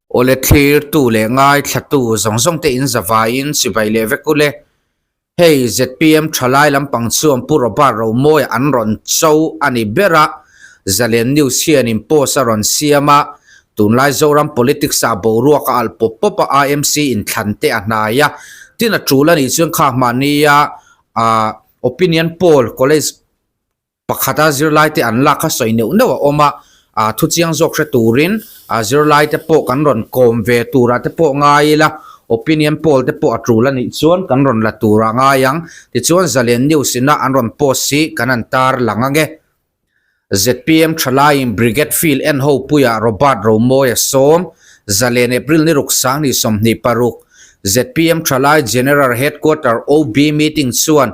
Awle thlirtu leh ngaithlatu zawng zawng te in zavaiin chibai leh vek ule. Hei zpm thalai lampang chuan Pu Robert Romawia an rawn cho a ni ber a, Zalen News hianin post a rawn siam a, tunlai Zoram politics ah boruak a alh pawp pawp a IMC inthlan te a hnai a, tin a tul a nih chuan kha hmahnia opinion poll college Pakhata zirlaite an lak kha sawi neuh neuh a awm a, aa thu chiang zawk hre turin aa zirlaite pawh kan rawn kawm ve turah te pawh ngai ila, opinion poll te pawh a tul a nih chuan kan rawn la turah ngai ang. Tichuan Zalen News ina an rawn post hi kan han tar lang ange. Zpm thalaiin Brigade Field en ho puiah Robert Romawia sawm, Zalen April ni ruk sang ni 26, zpm thalai General Headquarter OB meeting chuan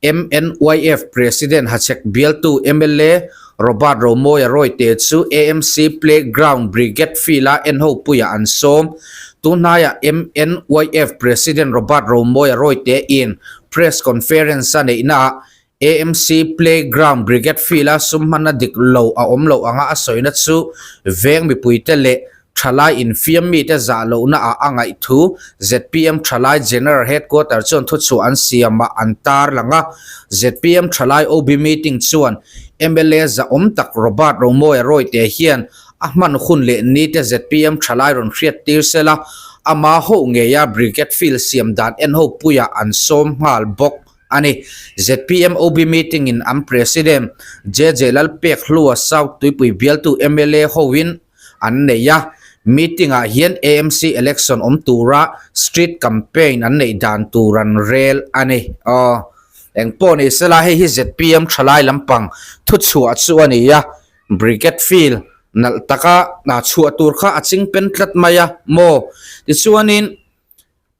MNYF President Hachhek bialtu mla Robert Romawia Royte chu AMC Play Ground Brigade Field-a en ho puiah an sawm. Tunhnaiah MNYF President Robert Romawia Royte in Press Conference a neihnaah AMC Play Ground Brigade Field-a sum hmanna dik lo a awm loh anga a sawina chu veng mipuite leh Thalai infiam mite zah lohna ah a ngaih thu zpm Thalai General Headquarter chuan thuchhuah an siam ah an tar lang a. Zpm Thalai OB meeting chuan mla zahawm tak Robert Romawia Royte hian a hman hun leh nite zpm Thalai rawn hriat tir sela, ama ho ngeia Brigade Field siam dan en ho puiah an sawm nghal bawk a ni. Zpm OB meeting in an President JJ Lalpekhlua South Tuipui bialtu mla hoin an nei a, meeting ah hian AMC election awm tura street campaign an neih dan tur an rel a ni. Aw, engpawh ni sela hei hi zpm thalai lampang thuchhuah chu a ni a, Brigade Field nalh taka chhuah tur kha a ching pen tlat mai a maw? Tichuanin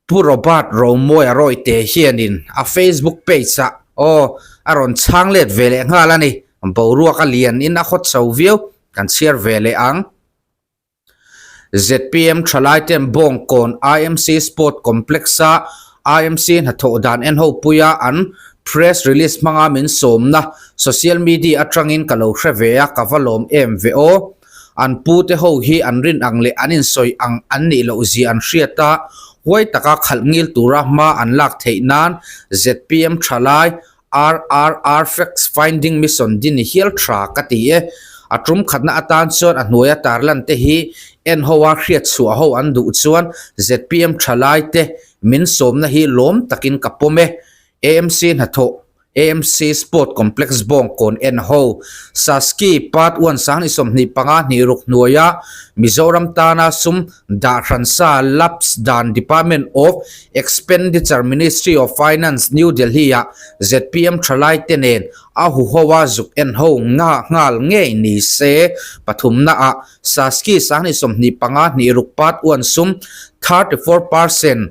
Pu Robert Romawia Rawite hianin a Facebook page ah aw a rawn chhang let ve leh nghal a ni. Boruak a lian in a hawt chho viau kan chhiar ve leh ang. Zpm thalai ten Bawngkawn IMC Sport Complex a IMC hnathawh dan en ho puia an press release hmanga min sawmna social media atangin ka lo hre ve a ka va lawm em ve aw. An pute ho hi an rin ang leh an insawi ang an nih loh zia an hriat a, huai taka khalh ngil tura hma an lak theih nan zpm thalai RRR Facts Finding Mission din hial tha ka ti e. A tum khatna atan chuan a hnuaia tarlan te hi en ho a hriat chhuah ho an duh chuan zpm thalai te min sawmna hi lawm takin ka pawm e. AMC hnathawh AMC Sport Complex Bawngkawn en ho Saski Part One 2025 hnih ruk hnuaia Mizoram tana sum dah hransa Lapse dan Department of Expenditure Ministry of Finance New Delhi-ah zpm thalaite nen a huhoa zuk en ho nghal ngei ni se. Pathumnaah Saski 2025 hnih ruk Part One sum 34%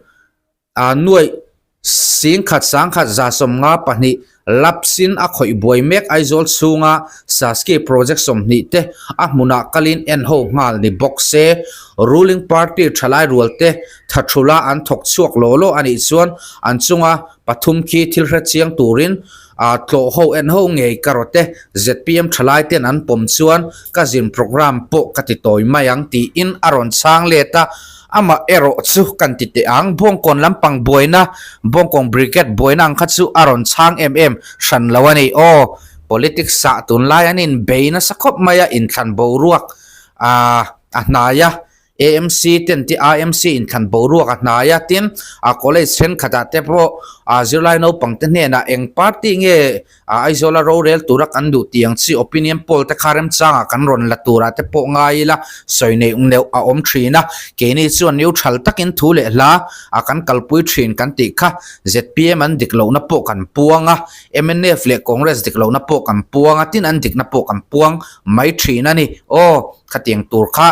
A nuaih singkhat sangkhat 152 lapsin a khawih buai mek Aizawl chhunga Saski project 20 te a hmunah kalin en ho nghal ni bawk se. Ruling party thalai rual te thathula an thawk chhuak law law a nih chuan an chunga pathum khi thil hre chiang turin a tlawh ho en ho ngei ka rawt e. Zpm thalai ten an pawm chuan ka zin programme pawh ka ti tawi mai ang tiin a rawn chhang let a. Amah erawh chu kan ti teh ang, Bawngkawn lampang buaina, Bawngkawn Brigade buaina ang kha chu a rawn chhang em em hran lo a ni. Aw, politics ah tunlai an inbei nasa khawp mai a, inthlan boruak a hnai a, AMC ten te IMC inthlan boruak a hnai a, tin a college thenkhatah te pawh zirlai naupang te hnenah eng party nge Aizawla rorel tura kan duh tih ang chi opinion poll te kha remchangah kan rawn la turah te pawh ngai ila sawi neih neuh a awm thin a, keini chuan neutral takin thu leh hla a kan kalpui thin kan tih kha zpm an dik lohna pawh kan puang a, mnf leh Congress dik lohna pawh kan puang a, tin an dikna pawh kan puang mai thin a ni. Aw, khatiang tur kha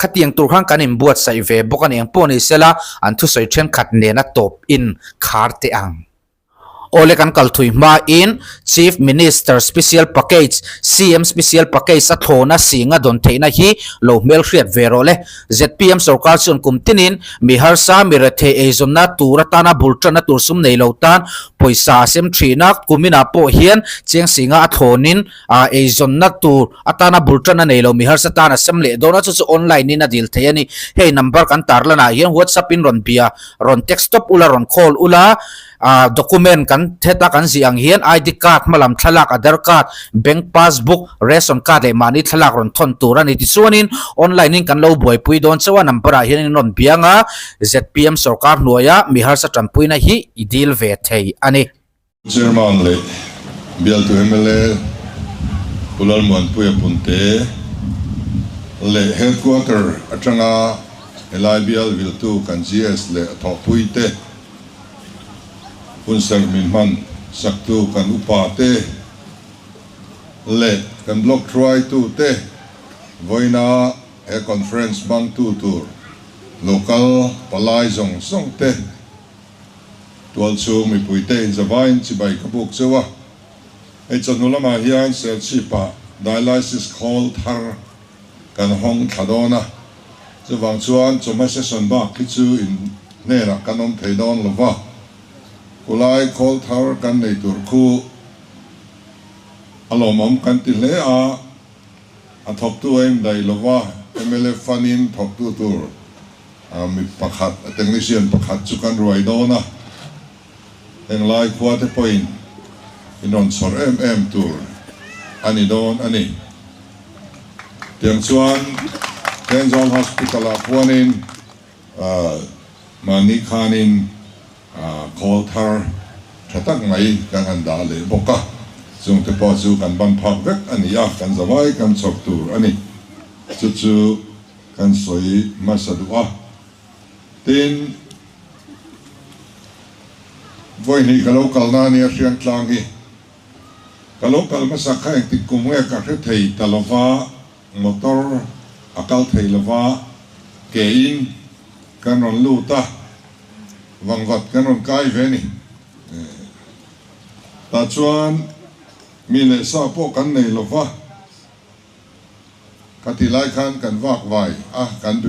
khatiang tur khan kan inbuatsaih ve bawk a ni ang pawh ni sela an thusawi thenkhat nena tawp in khar teh ang. Awle kan kal thui hmain Chief Minister Special Package, CM Special Package, a thlawna singa dawn theihna hi lo hmelhriat ve rawh le. Zpm sorkar chuan kum tinin mi harsa, mi rethei eizawnna tur atana bul tanna tur sum nei lo tan pawisa a sem thin a, kuminah pawh hian cheng singa a thlawnin eizawnna tur atana bul tanna nei lo mi harsa tan a sem leh dawn a, chu chu online in a dil thei a ni. Hei number kan tarlanah hian WhatsApp in rawn bia, rawn text tawp ula, rawn call ula. Ah document kan heta kan zih ang hian ID card hmalam thlalak Aadhar card, bank passbook, ration card leh mahni thlalak rawn thawn tur a ni. Tichuanin online in kan lo buaipui dawn chauh a number ah hian in rawn biang a, zpm sorkar hnuaia mi harsa tanpuina hi i dil ve thei a ni. Chairman leh bialtu mla Pu Lalmuanpuia Punte leh Headquarter atanga helai bial viltu kan GS leh a thawhpuite, Hunserh min hman saktu kan upa te leh kan block hruaitu te vawiina he conference hmangtu tur local palai zawng zawng te tualchhung mipui te inzavain chibai ka buk cheu a. Hei chawhnu lamah hian Serchhip-ah dialysis khawl thar kan hawng thla dawn a, chuvang chuan chawhma session bak hi chu in hnenah kan awm thei dawn lo va, kulai khawl thar kan nei tur khu a lawmawm kan ti hle a, a thawktu a indaih lo va, mla fund in thawktu tur mi pakhat, technician pakhat chu kan ruai dawn a, Henglai khua te pawhin in rawn chhawr em em tur a ni dawn a ni. Tiang chuan Thenzawl Hospital ah khuanin mahni khanin khawl thar tha tak mai kan han dah leh bawk a, chungte pawh chu kan ban phak vek a ni a, kan zavai kan chhawr tur a ni. Chu chu kan sawi hmasa duh a. Tin, vawihnih ka lo kalna ania Hriangtlang hi. Ka lo kal hmasa kha engtik kum nge ka hre thei ta lova, motor a kal thei lova, ke in kan rawn lut a, vangvat kan rawn kai ve ni. Tah chuan mi leh sa pawh kan nei lova. Ka ti lai khan kan vak vai a, kan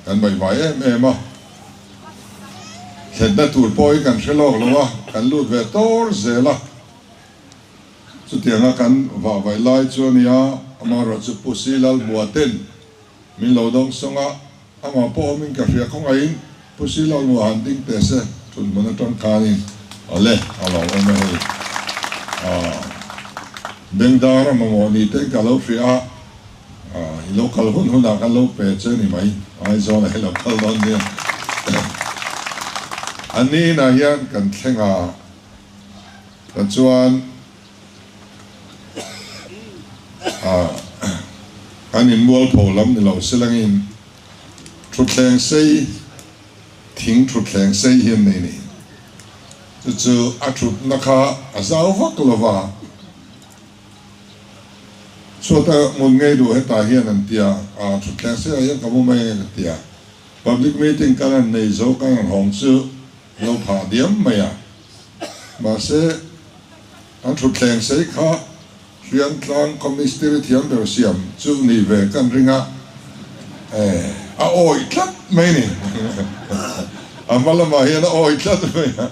kan vai vai em em a, thlenna tur pawh hi kan hre lawk lo a, kan lut ve tawr zel a. Chutianga kan vah vai lai chu a nia, amaherawhchu Pu Si Lalhmuaten min lo dawng sawng a, Amah pawh awmin ka hria khawngaihin Pu Silo nuah han ding teh se thun hmun atang khanin awle a lo awm e hei. Aah Bengdar a mamawh ni te ka lo hria a, aah i lo kal hun hunah kan lo pe che ni mai Aizawl ah i lo kal dawn nia. A ni inah hian kan thleng a, ta chuan Aah kan inmualpho lam ni lo silangin thutthleng sei thing thutthleng sei hi an nei ni. Chu chu a thutna kha a zau vak lo va, chhuata ngun ngei duh hetah hian an ti a, aah thutthleng sei ah hian ka mu mai ange ka ti a, public meeting kan han nei zo kan han hawng chu lo phah diam mai a, mahse An thutthleng sei kha Hriangtlang khaw mistiri thiam ber siam chu ni ve kan ring a, eh, a awih tlat mai ni. A hma lamah hian a awih tlat mai a.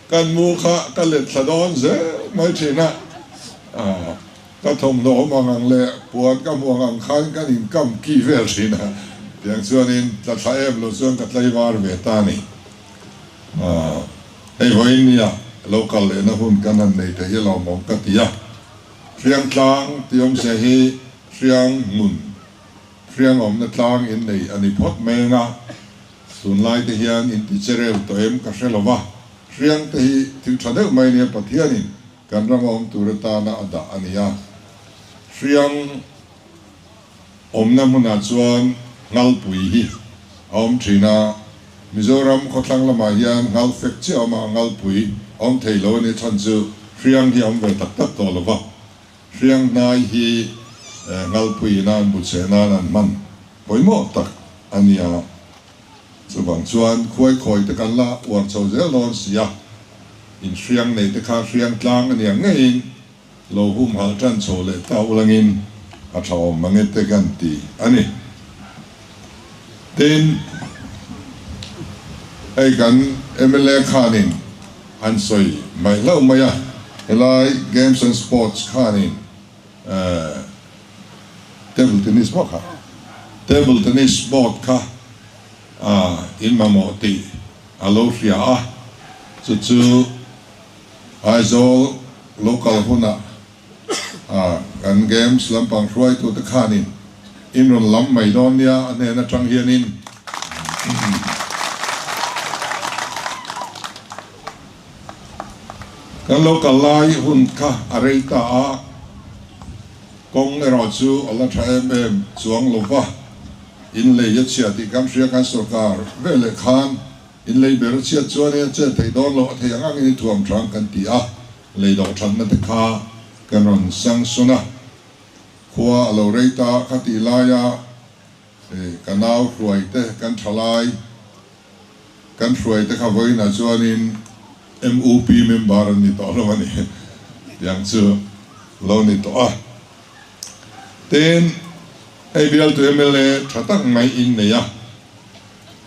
Kan mu kha ka let thla dawn zel mai thin a, ah, ka thawmhnaw awm ang ang leh puan ka hmu ang ang khan kan inkam ki vel thin a, tiang chuanin tla thla em lo chuan ka tlaivar ve ta a ni. Hei vawiin nia lo kal lehna hun kan han nei thei hi lawmawm ka ti a. Hriangtlang tih awmzia hi hriang hmun, hriang awmna tlang in nei a ni phawt mai anga, tunlai te hian in ti che reu tawh em ka hre lo va, hriang te hi thil tha deuh mai nia Pathianin kan rama awm tur atana a dah a ni a. Hriang. Awmna hmunah chuan Nghalpui hi a awm thin a, Mizoram khawthlang lamah hian Nghal fek chiah a awm a, Nghalpui a awm thei lo a nih chhan chu hriang hi a awm ve tak tak tawh lo va, hriang hnai hi Nghalpui ina an bu cheh nan an hman pawimawh tak a nia. Chuvang chuan khuaikhawi te kan la uar chho zel dawn si a. In hriang nei te kha hriang tlang a nia ngeiin lo humhalh tan chho leh ta ulangin a tha awm mange te kan ti a ni. Tin, hei kan mla khanin an sawi mai hlauh mai a, helai Games and Sports khanin Table Tennis maw kha? Table Tennis board kha in mamawh tih a lo hria a, chu chu Aizawl local hunah kan games lampang hruaitute khanin in rawn lam mai dawn nia a hnen atang hianin kan lo kal lai hun kha a rei ta a, kawng erawh chu a la tha em em chuang lo va, in lei a chhia tih kan hria kan sorkar veleh khan In lei ber chhiat chuan in a chet theih dawn loh a thei ang angin i thuam hrang kan ti a, lei dawh thatna te kha kan rawn sanction a, khua a lo rei ta kha tih laia ka nau hruai te kan tha lai kan hruai te kha vawiinah chuanin MUP member an ni tawh lo a ni tiang chu lo ni tawh a. Tin, hei bialtu mla tha tak mai in nei a.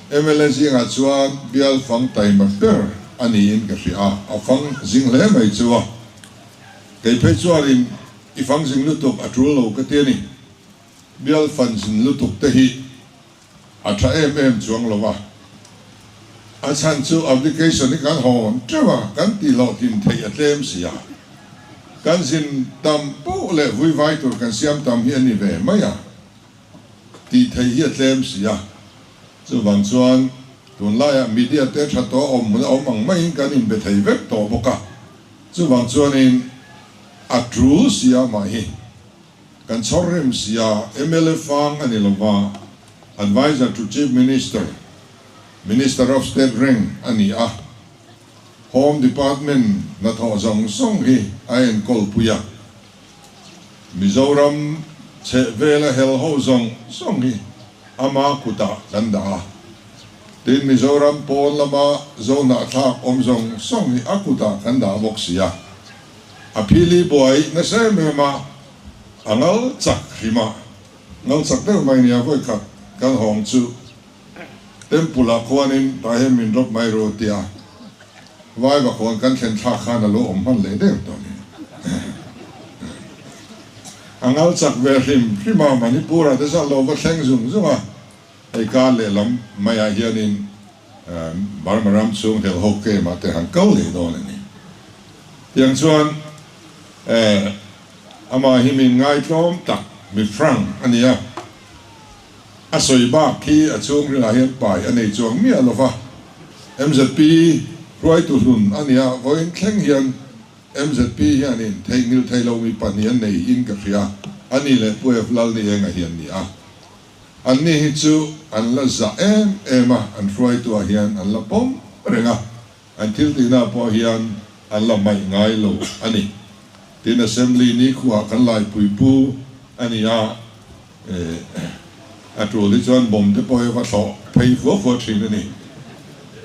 Mla zingah chuan bial fang taima ber a niin ka hria a, a fang zing hle mai chu a. Kei phei chuanin i fang zing lutuk a tul lo ka ti a ni. Bial fan zin lutuk te hi a tha em em chuang lo a. A chhan chu application hi kan hawn teuh a, kan tih hlawhtlin theih a tlem si a. Kan zin tam poh leh vuivai tur kan siam tam hi a ni ve mai a. Tih theih hi a tlem si a, chuvang chuan tunlaiah media te tha tawh awm hmun a awm ang maiin kan inbe thei vek tawh bawk a, chuvang chuanin a tul si a mah hi kan chhawr rem si a, mla fang a ni lova, Adviser to Chief Minister, Minister of State reng a ni a, Home Department hnathawh zawng zawng hi a enkawlpui a. Mizoram chheh vela hel ho zawng zawng hi ama kutah kan dah a, tin Mizoram pawn lama zohnahthlak awm zawng zawng hi a kutah kan dah bawk si a, a phili buai nasa em em a, a ngal chak hrim a, ngal chak deuh mai nia vawikhat kan hawng chu Temple ah khuanin tah hian min rawp mai ru tia Vaiva khawn kan thlen thlak khan a lo awm hman leh deuh tawh ni. A ngal chak ve hrim hrim a, Manipur ah te chuan lo va thleng zung zung a, hei kar lehlam maiah hianin Burma ram chhung helho camp ah te han kal leh dawn a ni. Tiang chuan amah hi min ngaitlawm tak mi frank a ni a. A sawi bak khi a chhungrilah hian pai a nei chuang miah lo va, mzp hruaitu hlun a nia, vawiin thleng hian mzp hianin theihnghilh thei lo mi pahnih an nei in ka hria, a ni leh Pu F Lalnienga hi an ni a. Anni hi chu an la zah em em a, an hruaituah hian an la pawm reng a, an thil tihna pawh hian an la hmaih ngai lo a ni. Tin, Assembly nikhuah kan laipui pu a ni a. A tul hi chuan bomb te pawh hi va thlawh phei fua fua thin a ni.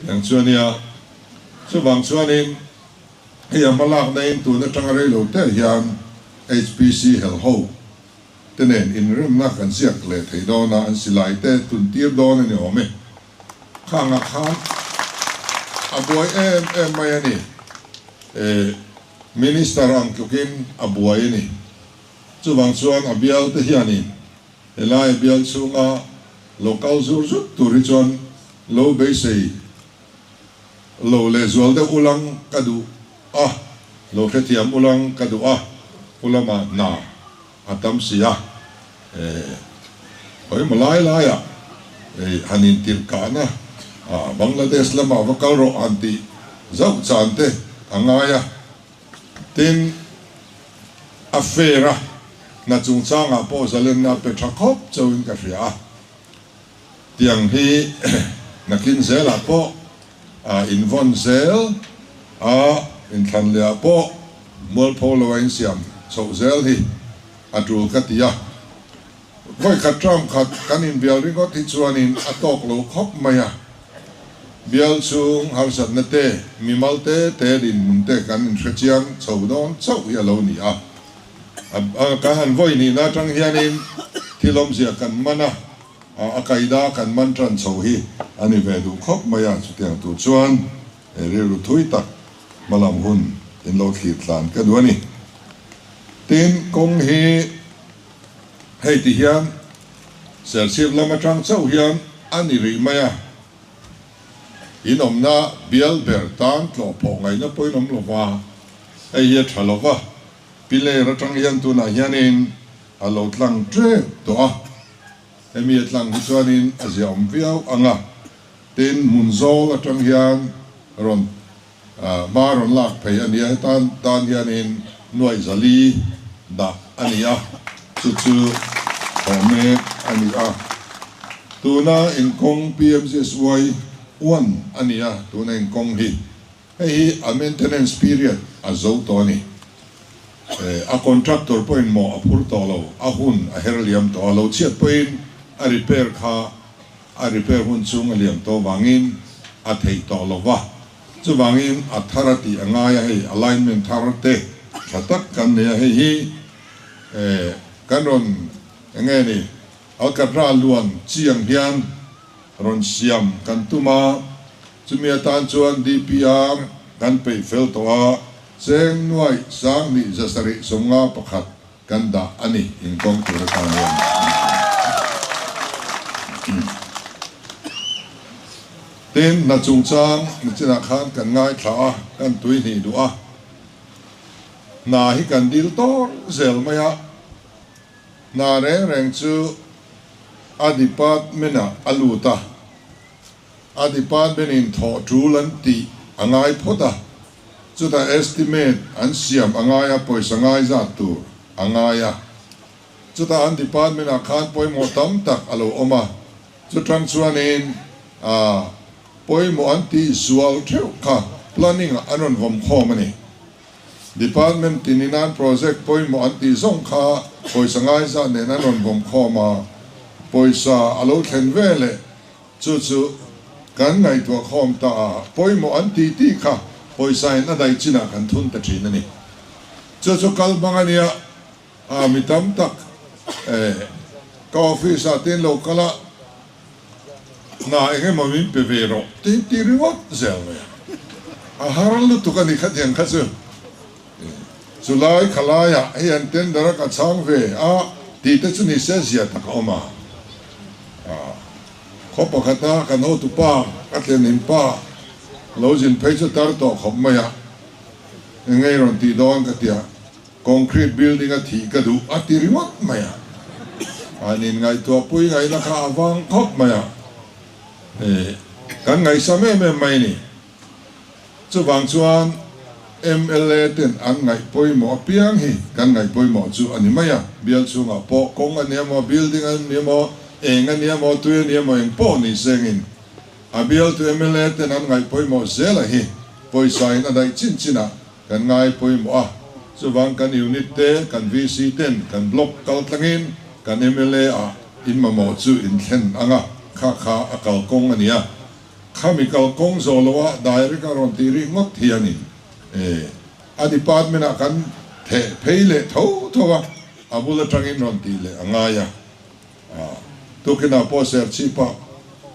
Tiang chu a nia. Chuvang chuanin hei a hmalakna in tun atanga rei lo te hian HPC helho te nen inremna kan ziak leh thei dawn a, an silai te tun tir dawn a ni awm e. Khangah khan a buai em em mai a ni. Minister ang tlukin a buai a ni. Chuvang chuan a bial te hianin helai bial chhunga lo kal zur zut tur hi chuan lo beisei lo lehzual deuh ulang ka duh a, lo hrethiam ulang ka duh a, pu lamah hna a tam si a, eh khawimaw lai laiah eh han intirh kahna ah Bangladesh lamah va kal rawh han tih zauh chan te a ngai a. Tin, a fair a, hna chungchangah pawh zalenna pe tha khawp chauhin ka hria a. Tiang hi nakin zelah pawh a invawn zel a, inthlan lehah pawh mualpho lo a insiam chhoh zel hi a tul ka ti a. Vawikhat term khat kan inbial ringawt hi chuanin a tawk lo khawp mai a. Bial chhung harsatna te, mimal te te dinhmun te kan inhrechiang chho dawn chauh hi a lo ni a. Kan han vawi nihna atang hianin thil awmzia kan man a, a kaida kan man tan chho hi a ni ve duh khawp mai a, chutiang tur chuan rilru thui tak hmalam hun in lo thlir tlan ka duh a ni. Tin, kawng hi hei ti hian Serchhip lam atang chauh hian a ni rih mai a. In awmna bial ber tan tlawh phawh ngaihna pawhin awm lo va, hei hi a tha lo va, Piler atang hian tunah hianin a lo tlang tep tawh a, hemi a tlang hi chuanin a ziaawm viau ang a, tin hmun zawl atang hian rawn hma rawn lak phei a ni a, hetan tan hianin nuaih zali dah a ni a, chu chu thawh mek a ni a, tuna inkawng PMGSY one a ni a, tuna inkawng hi. Hei hi a maintenance period a zo tawh a ni. A contractor pawhin mawh a phur tawh lo, a hun a her liam tawh a, lo chhiat pawhin a repair kha a repair hun chhung a liam tawh vangin a theih tawh lo va. Chuvangin a thar a tih a ngai a, hei alignment thar te tha tak kan nei a, hei hi kan rawn eng nge ni Alcatra luan chi ang hian rawn siam kan tum a. Chumi atan chuan DPR kan peih fel tawh a, cheng nuaih 20 751 kan dah a ni inkawng tur atan hian. Tin, hna chungchang nichinah khan kan ngaithla a, kan tui hnih duh a, hna hi kan dil tawr zel mai a, hna reng reng chu a department-ah a lut a. A department in thawh tul an tih a ngai phawt a, chutah estimate an siam a ngai a, pawisa ngai zat tur a ngai a. Chutah an department ah khan pawimawh tam tak a lo awm a, chutang chuanin a pawimawh an tih zual theuh kha planning ah an rawn vawm khawm a ni. Department tinin an project pawimawh an tih zawng kha pawisa ngai zat nen an rawn vawm khawm a, pawisa a lo thlen veleh Chu chu kan ngaihtuah khawm ta a, pawimawh an tih tih kha pawisain a daih chinah kan thun ta thin a ni. Chu chu kal hmang a nia, a mi tam tak eh ka office ah te in lo kal a, hna eng emaw min pe ve rawh tih tih ringawt zel mai a, a har lutuk a ni khatiang kha chu. Chulai khalaiah hei an tender a ka chhang ve a tih te chu ni se zia tak a awm a. Khaw pakhata kan hotupa ka thlenin pa lo zin phei chu tar tawh khawp mai a, engei rawn tih dawn ka tia, concrete building a thih ka duh a ti ringawt mai a, an inngaihtuah pui ngaihna kha a vang khawp mai a, kan ngaihsam em em mai a ni. Chuvang chuan mla ten an ngaih pawimawh apiang hi kan ngaih pawimawh chu a ni mai a, bial chhungah pawh kawng a ni emaw, building a ni emaw, eng a ni emaw, tui a ni emaw eng pawh ni sengin a bialtu mla ten an ngaih pawimawh zel a hi pawisa in a daih chin chinah kan ngai pawimawh a, chuvang kan unit te, kan VC ten kan block kal tlangin kan mla ah in mamawh chu in thlen ang a, kha kha a kalkawng a ni a. Khami kalkawng zawh loh a direct a rawn tih rih ngawt hianin e a department ah kan theh phei leh tho tho a, a bul atangin rawn tih leh a ngai a. Tukinah pawh Serchhip ah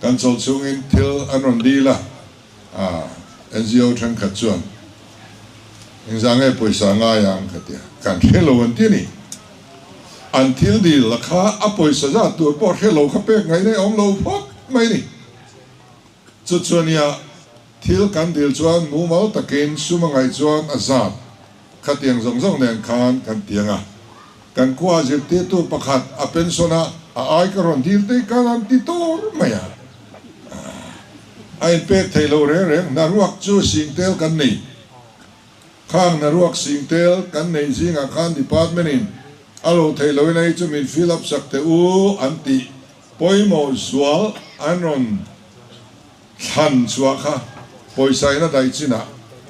kan chawlh chhungin thil an rawn dil a, NGO thenkhat chuan engzah nge pawisa ngai ang ka ti a, kan hre lo an ti a ni. An thil dil la kha a pawisa zat tur pawh hre lo kha pek ngaihna i awm lo phawt mai a ni. Chu chu ania, thil kan dil chuan mumal takin sum a ngaih chuan a zat khatiang zawng zawng nen khan kan ti ang a. Kan khua zirtirtu pakhat a pension a, a ai ka rawn dil te khan an ti tur mai a. A inpek theih loh reng reng, hnaruak chu singtel kan nei. Khang hnaruak singtel kan neih zingah khan department in a lo theih lohin a hi chu min fill up sak teh u an tih. Pawimawh zual an rawn thlan chhuah kha pawisa in a daih chinah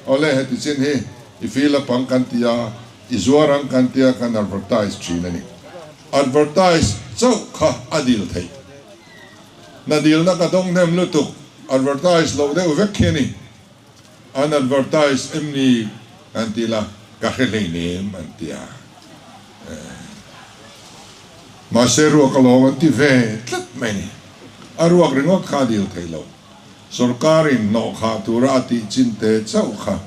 awle heti chin hi i fill up ang kan ti a, i zuar ang kan tia kan advertise thin a ni. Advertise chauh kha a dil theih. Hna dilna ka dawng hnem lutuk. Advertise loh deuh vek khi a ni. An advertise em ni an ti la, ka hre hleinem an ti a. Mahse ruak alawm an ti ve tlat mai ni. A ruak ringawt kha a dil thei lo. Sorkarin hnawhkhah tura a tih chin te chauh kha.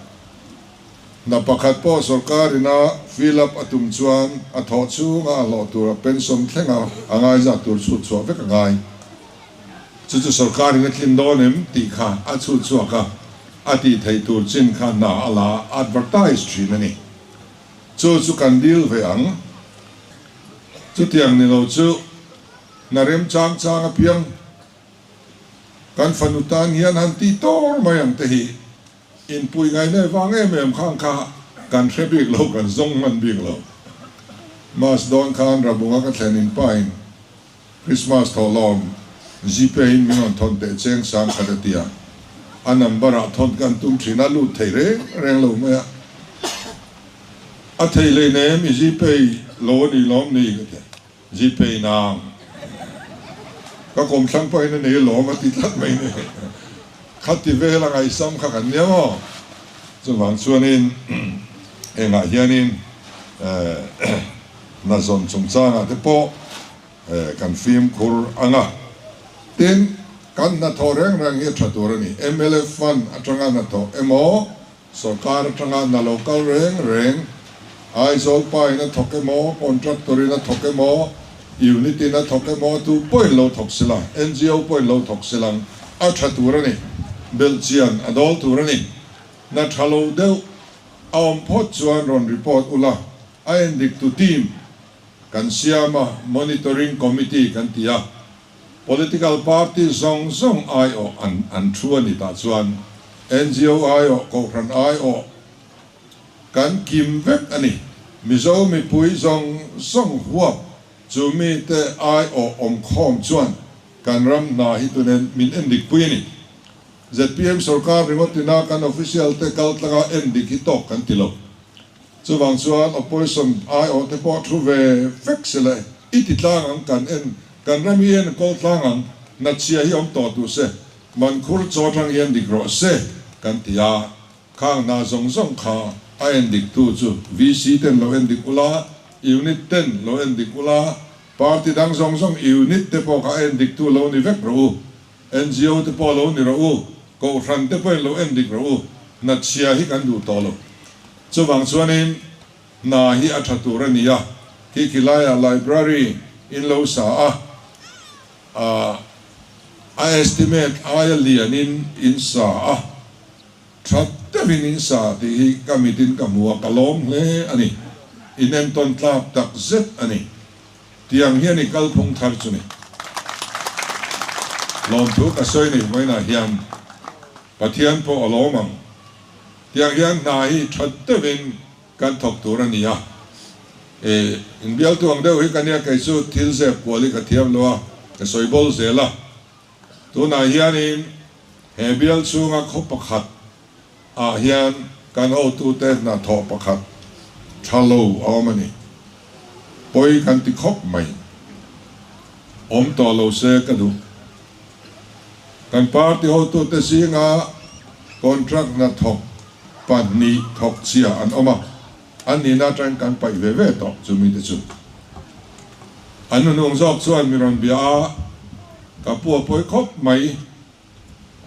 Hna pakhat pawh sorkarin a fill up a tum chuan a thawh chhunga a hlawh tura pension thlenga a ngaizat tur chhut chhuah vek a ngai. Chu chu sorkarin a tlin dawn em tih kha a chhut chhuak a, a tih theih tur chin kha hna a la advertise thin a ni. Chu chu kan dil ve ang. Chutiang ni lo chu hna remchang chang apiang kan fanu tan hian han tih tawr mai ang te hi inpui ngaihna vang em em khang kha kan hre bik lo, kan zawng hman bik lo. Mas dawn khan Rabunga ka thlen in pain Christmas thawhlawm Gpay in min rawn thawn teh cheng sang khat a ti a, a number ah thawn kan tum thin a, lut thei reng reng lo mai a. A thei hlei nem i Gpay lo a ni lawm ni ka ti a, Gpay nang ka kawmthlang pawhin a nei lawm a ti tlat mai ni. Khati vel a ngaihsam kha kan nia maw? Chuvang chuanin engah hianin hna zawn chungchangah te pawh kan fimkhur ang a. Tin, kan hnathawh reng reng hi a tha tur a ni. Mla fund atanga hnathawh emaw, sorkar atanga hna lo kal reng reng, Aizawl pa in a thawk emaw, contractor in a thawk emaw, unit in a thawk emaw, tu pawhin lo thawk sila, ngo pawhin lo thawk silang, a tha tur a ni. Belhchian a dawl tur a ni. Hna tha lo deuh a awm phawt chuan rawn report ula, A endiktu team kan siam a, monitoring committee kan ti a, political party zawng zawng aiawh an an thu a ni tah chuan ngo aiawh, kohhran aiawh kan kim vek a ni. Mizo mipui zawng zawng huap chu mite aiawh awmkhawm chuan kan ram hna hi tunen min endikpui a ni. Zpm sorkar ringawt ina kan official te kaltlanga endik hi tawk kan ti lo. Chuvang chuan opposition aiawh te pawh thu ve vek se le, i ti tlang ang kan en, kan ram hi en kawl tlang ang, natchhia hi awm tawh duh se, mankhur chaw atang hian dik rawh se kan ti a, khang hna zawng zawng kha a en dik tu chu VC ten lo en dik ula, unit ten lo en dik ula, party dang zawng zawng unit te pawh kha a en dik tu lo ni vek rawh u, ngo te pawh lo ni rawh u, kohhran te pawhin lo en dik rawh u, natchhia hi kan duh tawh lo. Chuvang chuanin hna hi a tha tur a ni a, khi khi laiah library in lo sa a, a a estimate aia lianin in sa a, tha deuhin in sa tih hi ka mitin ka hmu a, ka lawm hle a ni. In entawn tlak tak zet a ni. Tiang hian i kalphung thar chu ni. Lawmthu ka sawi nei vawiinah hian Pathian pawh a lawm ang. Tiang hian hna hi tha deuhin kan thawk tur a ni a. E, inbialtu ang deuh hi ka nia, kei chu thil zep kual hi ka thiam lo a, ka sawi bawl zel a. Tunah hianin he bial chhunga khaw pakhat ah hian kan hotute hna thawh pakhat tha lo a awm a ni. Pawi kan ti khawp mai. Awm tawh lo se ka duh. Kan party hotute zinga contract hnathawk pahnih thawk chhia an awm a, an nihna atangin kan paih ve ve tawh chumi te chu. An nunung zawk chuan mi rawn bia a, ka pu a pawi khawp mai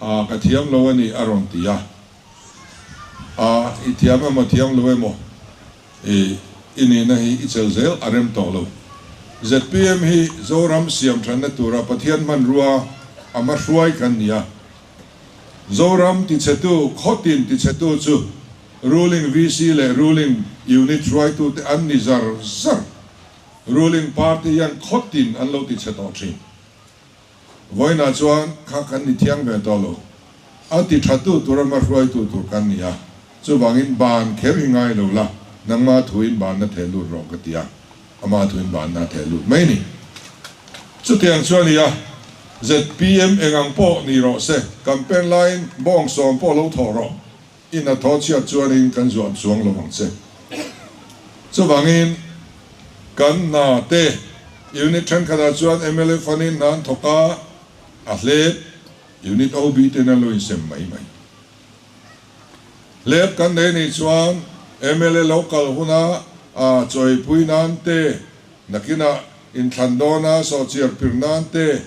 a, ka thiam lo a ni a rawn ti a. A, i thiam emaw thiam lo emaw i i nihna hi i chel zel a rem tawh lo. Zpm hi Zoram siam thanna tura Pathian hmanrua a hmahruai kan ni a. Zoram tichhetu, khawtin tichhetu chu ruling VC leh ruling unit hruaitute an ni zar zar. Ruling party hian khawtin an lo tichhe tawh thin. Vawiinah chuan kha kan ni thiang ve tawh lo. A ti tha tu tur a hmahruaitu tur kan ni a, chuvangin ban kher hi ngai lo la, nangma thuin banna theh lut rawh ka ti a, ama thuin banna theh lut mai ni. Chutiang chuan i a, zpm eng ang pawh ni rawh se, campaign laiin bawng sawm pawh lo thawh rawh, i hnathawh chhiat chuanin kan zuah chuang lo ang che. Chuvangin kan hna te unit thenkhatah chuan mla fund-in hna an thawk a, a hlep. Unit OB ten an lo insem mai mai. Hlep kan nei nih chuan mla lo kal huna a chawipui nan te, nakinah inthlan dawna sawhchiar pir nan te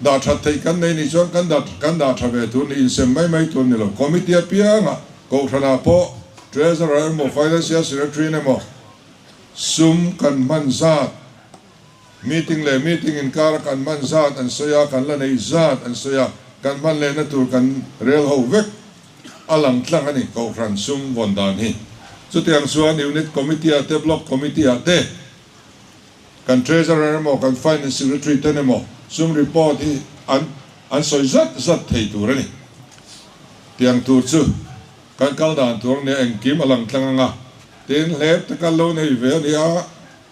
dah that theih kan nei nih chuan kan dah kan dah tha ve tur ni, insem mai mai tur ni lo. Committee apiangah Kohhranah pawh Treasurer emaw Financial Secretary emaw sum kan hman zat, Meeting leh meeting inkara kan hman zat an sawi a, kan la neih zat an sawi a, kan hman lehna tur kan rel ho vek a lang tlang a ni, Kohhran sum vawn dan hi. Chutiang chuan Unit Committee ah te, Block Committee ah te, kan Treasurer emaw, kan Finance Secretary ten emaw sum report hi an an sawi zat zat thei tur a ni. Tiang tur chu kan kal dan tur a nia, engkim a lang tlang ang a, tin hlep te kan lo nei ve a nia.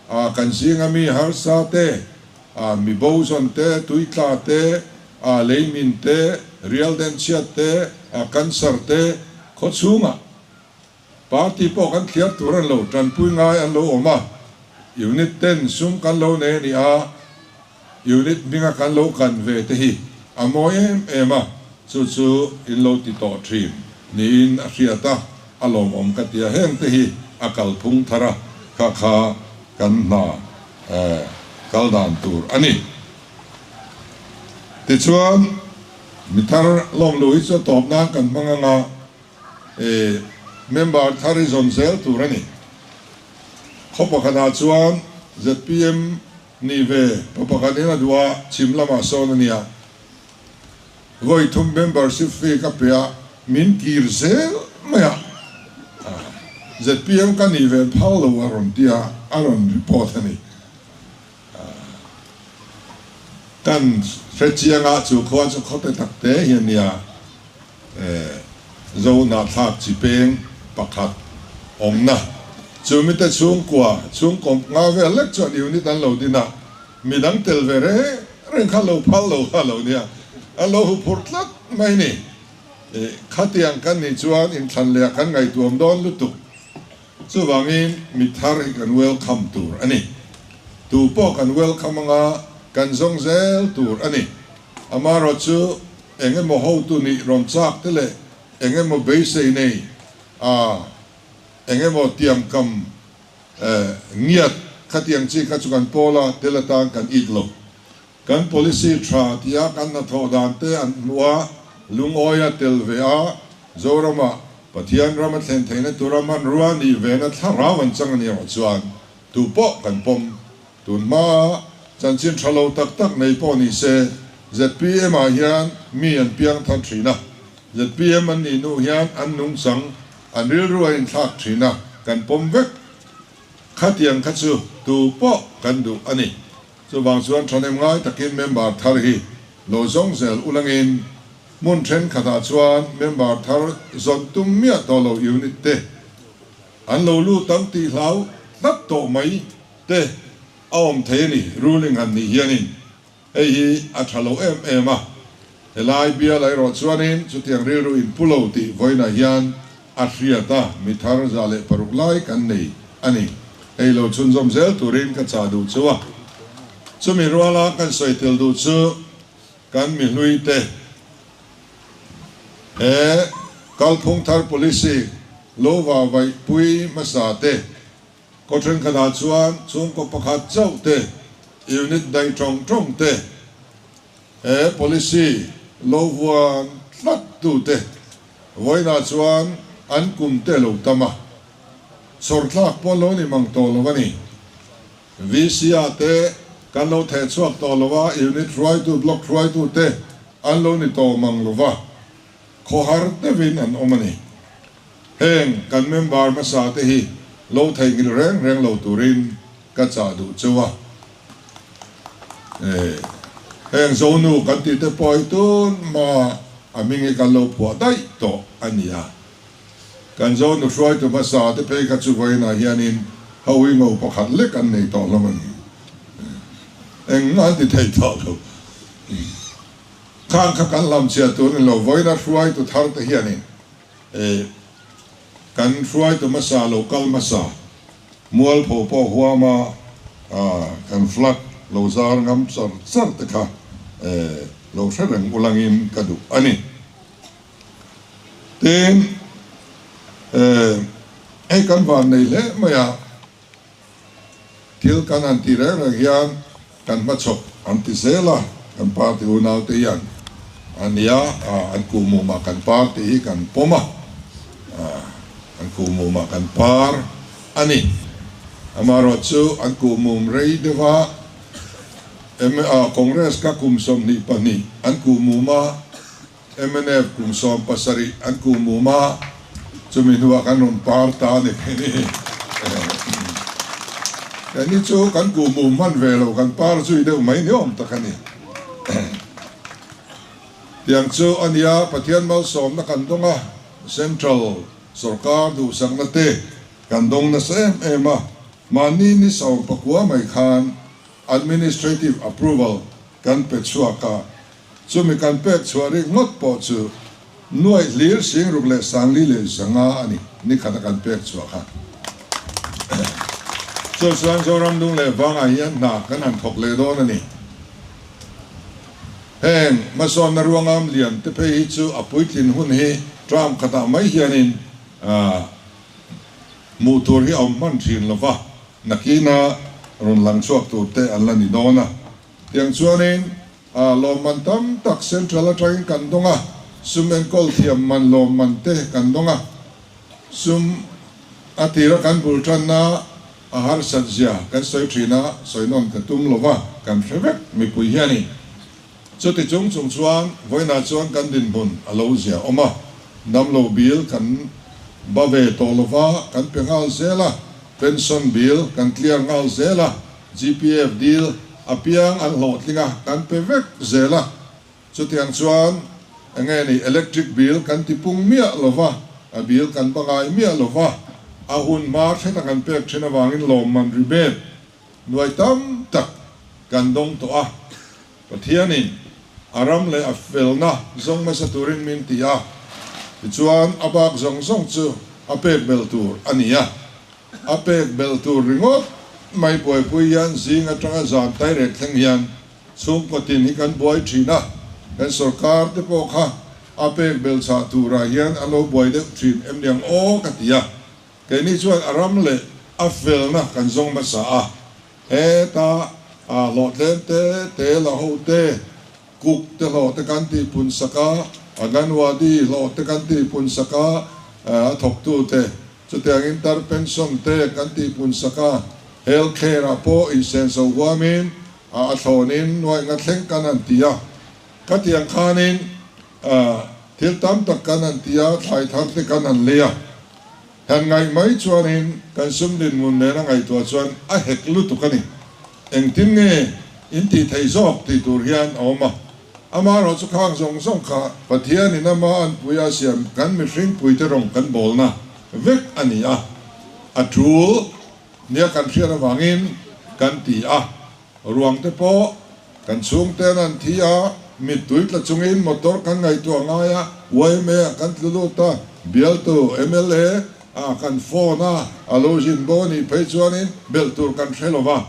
A kan zinga mi harsa te, a mi bozawn te, tuitla te, a leimin te, rial denchhiat te, a cancer te, khaw chhungah party pawh kan thliar tur an lo tanpui ngai an lo awm a, unit ten sum kan lo nei a ni a, unit hminga kan lo kan ve te hi a mawi em em a, chu chu in lo ti tawh thin niin a hriat a, a lawmawm ka ti a, heng te hi a kalphung thar a, kha kha kan hna kal dan tur a ni. Tichuan, mi thar lawmlu hi chu a tawp nan kan hmang ang a, member thar hi zawn zel tur a ni. Khaw pakhatah chuan zpm Ni ve, pa pakhat in a duh a, chhim lamah sawn a nia. Vawi thum membership fee ka pe a, min kir zel mai a. Zpm ka nih ve phal lo a rawn ti a, a rawn report a ni. Kan hre chiang a, chu khua chu khawte tak te hi a nia. Zohnahthlak chi peng pakhat awmna chu mite chhungkua chhungkaw nga vel lek chuan unit an lo din a, midang tel ve reng reng kha lo phal lo kha lo nia, an lo huphurh tlat mai ni. Khatiang kan nih chuan inthlan leh ah kan ngaihtuam dawn lutuk. Chuvangin mi thar hi kan welcome tur a ni. Tu pawh kan welcome anga kan zawng zel tur a ni. Amaherawhchu Eng emaw hotu nih rawn chak te leh eng emaw beisei nei a, eng emaw tiamkam ngiat khatiang chi kha chu kan pawl a, tel atan kan it lo. Kan policy tha tia kan hnathawh dan te an hmuh a, lungawi a tel ve a, Zoramah Pathian ram a thlen theihna tura hmanrua nih vena thlarau an chang a ni erawh chuan tupawh kan pawm. Tun hmaa chanchin tha lo tak tak nei pawh ni se, zpm ah hian mi an piang thar thin a, zpm an nih hnu hian an nungchang, an rilru a inthlak thin a, kan pawm vek. Khatiang kha chu tu pawh kan duh a ni. Chuvang chuan thahnem ngai takin member thar hi lo zawng zel ulangin hmun thenkhatah chuan member thar zawn tum miah tawh lo unit te an lo lut ang tih hlau tlat tawh mai. Te a awm thei a ni, ruling han nih hianin hei hi a tha lo em em a, helai bial erawh chuanin chutiang rilru in pu lo tih vawiinah hian a hriat a, mi thar 106 lai kan nei a ni. Hei lo chhunzawm zel turin ka chah duh chu a, chumi ruala kan sawi tel duh chu kan mi hlui te he kalphung thar policy lo va vaihpui hmasa te, Khaw thenkhatah chuan chhungkaw pakhat chauh te, unit daih tawng tawng te, he policy lo vuan tlat tu te vawiinah chuan an kum te lo tam a, chhawrthlak pawh lo ni mang tawh lo a ni. VC ah te kan lo theh chhuak tawh lo a, unit hruaitu, block hruaitu te an lo ni tawh mang lo va, khawhar deuhin an awm a ni. Heng kan member hmasa te hi lo theihnghilh reng reng lo turin ka chah duh cheu a. Heng Zonu kan tih te pawh hi tun hma a hming hi kan lo phuah daih tawh a ni a. Kan Zonu hruaitu hmasa te phei kha chu vawiinah hianin ho hi ngo pakhat lek an nei tawh hlawm a ni. Engmah an ti thei tawh lo. Khang kha kan hlamchhiah tur a ni lo, vawiina hruaitu thar te hianin E, kan hruaitu hmasa lo kal hmasa, mualpho pawh huama kan flag lo zar ngam char char te kha e, lo hre reng ulangin ka duh a ni. Tin, hei kan van nei hle mai a, thil kan han ti reng reng hian kan hmachhawp an ti zel a, kan party unaute hian a nia, an kuhmumah kan party hi kan pawm a, an kuhmumah kan par a ni. Amaherawhchu an kuhmum rei deuh a, Congress kha kum 22 an kuhmum a, Mnf kum 17 an kuh mum a, chumi hnuah kan rawn par ta a ni phei ni. Keini chu kan kuh mum hman ve lo, kan par zui deuh mai ni awm tak a ni. Tiang chu a nia, Pathian malsawmna kan dawng a, Central sawrkar duhsakna te kan dawng nasa em em a, mahni ni 19 mai khan Administrative Approval kan pe chhuak a, Chumi kan pek chhuah rik ngawt pawh chu nuaih hlir 65,000 a ni, ni khata kan pek chhuah kha. Chu chuan Zoram dung leh vangah hian hna kan han thawk leh dawn a ni. Heng hmasawnna ruangam lian te phei hi chu a puitlin hun hi term khatah mai hianin hmuh tur hi a awm hman thin lo va, nakina rawn lang chhuak tur te an la ni dawn a. Tiang chuanin A lawmman tam tak Central atangin kan dawng a, sum enkawl thiam man lawmman te kan dawng a. Sum a tira kan bul tanna a harsat zia kan sawi thin a, sawi nawn ka tum lo va, kan hre vek mipui hianin. Chuti chung chung chuan vawiinah chuan kan dinhmun a lo zia awm a, damlo bill kan ba ve tawh lo va, kan pe nghal zel a, pension bill kan clear nghal zel a, GPF dil apiang an hlawhtling a, kan pe vek zel a. Chutiang chuan enge ni electric bill kan ti pung miah lo va, a bill kan ba ngai miah lo va, a hun hma thlen a kan pek thin avangin lawmman rebate nuai tam tak kan dawng tawh a. Pathianin a ram leh a felna zawng hmasa turin min ti a, tichuan a bak zawng zawng chu a pek belh tur a ni a. A pek belh tur ringawt mai buaipui hian zing atanga zan tairek thleng hian chhungkaw tin hi kan buai thin a, kan sorkar te pawh kha a pek belh chhah turah hian a lo buai deuh thin em niang aw ka ti a, keini chuan a ram leh a felna kan zawng hmasa a, heta hlawhtlem te te la ho te, Cook te hlawh te kan tih pun sak a, Anganwadi hlawh te kan tih pun sak a, a thawktu te chutiang in tar pension te kan tih pun sak a, health care ah pawh insenso huamin a thlawnin nuaih nga thleng kan han ti a, khatiang khanin thil tam tak kan han ti a, thlai thar te kan han lei a. Han ngaih mai chuanin kan sum dinhmun nena ngaihtuah chuan a hek lutuk a ni. Engtin nge in tih theih zawk tih tur hian a awm a. Amaherawh chu khang zawng zawng kha Pathianin ama anpui a siam kan mihring puite rawng kan bawlna vek a ni a. A tul nia kan hriat avangin kan ti a. Ruang te pawh kan chhungten an thi a, mittui tla chungin motor kan ngaihtuah ngai a, yma ah kan tlu lut a, bialtu mla ah kan phone a, a lo zin bo a nih phei chuanin belh tur kan hre lo va,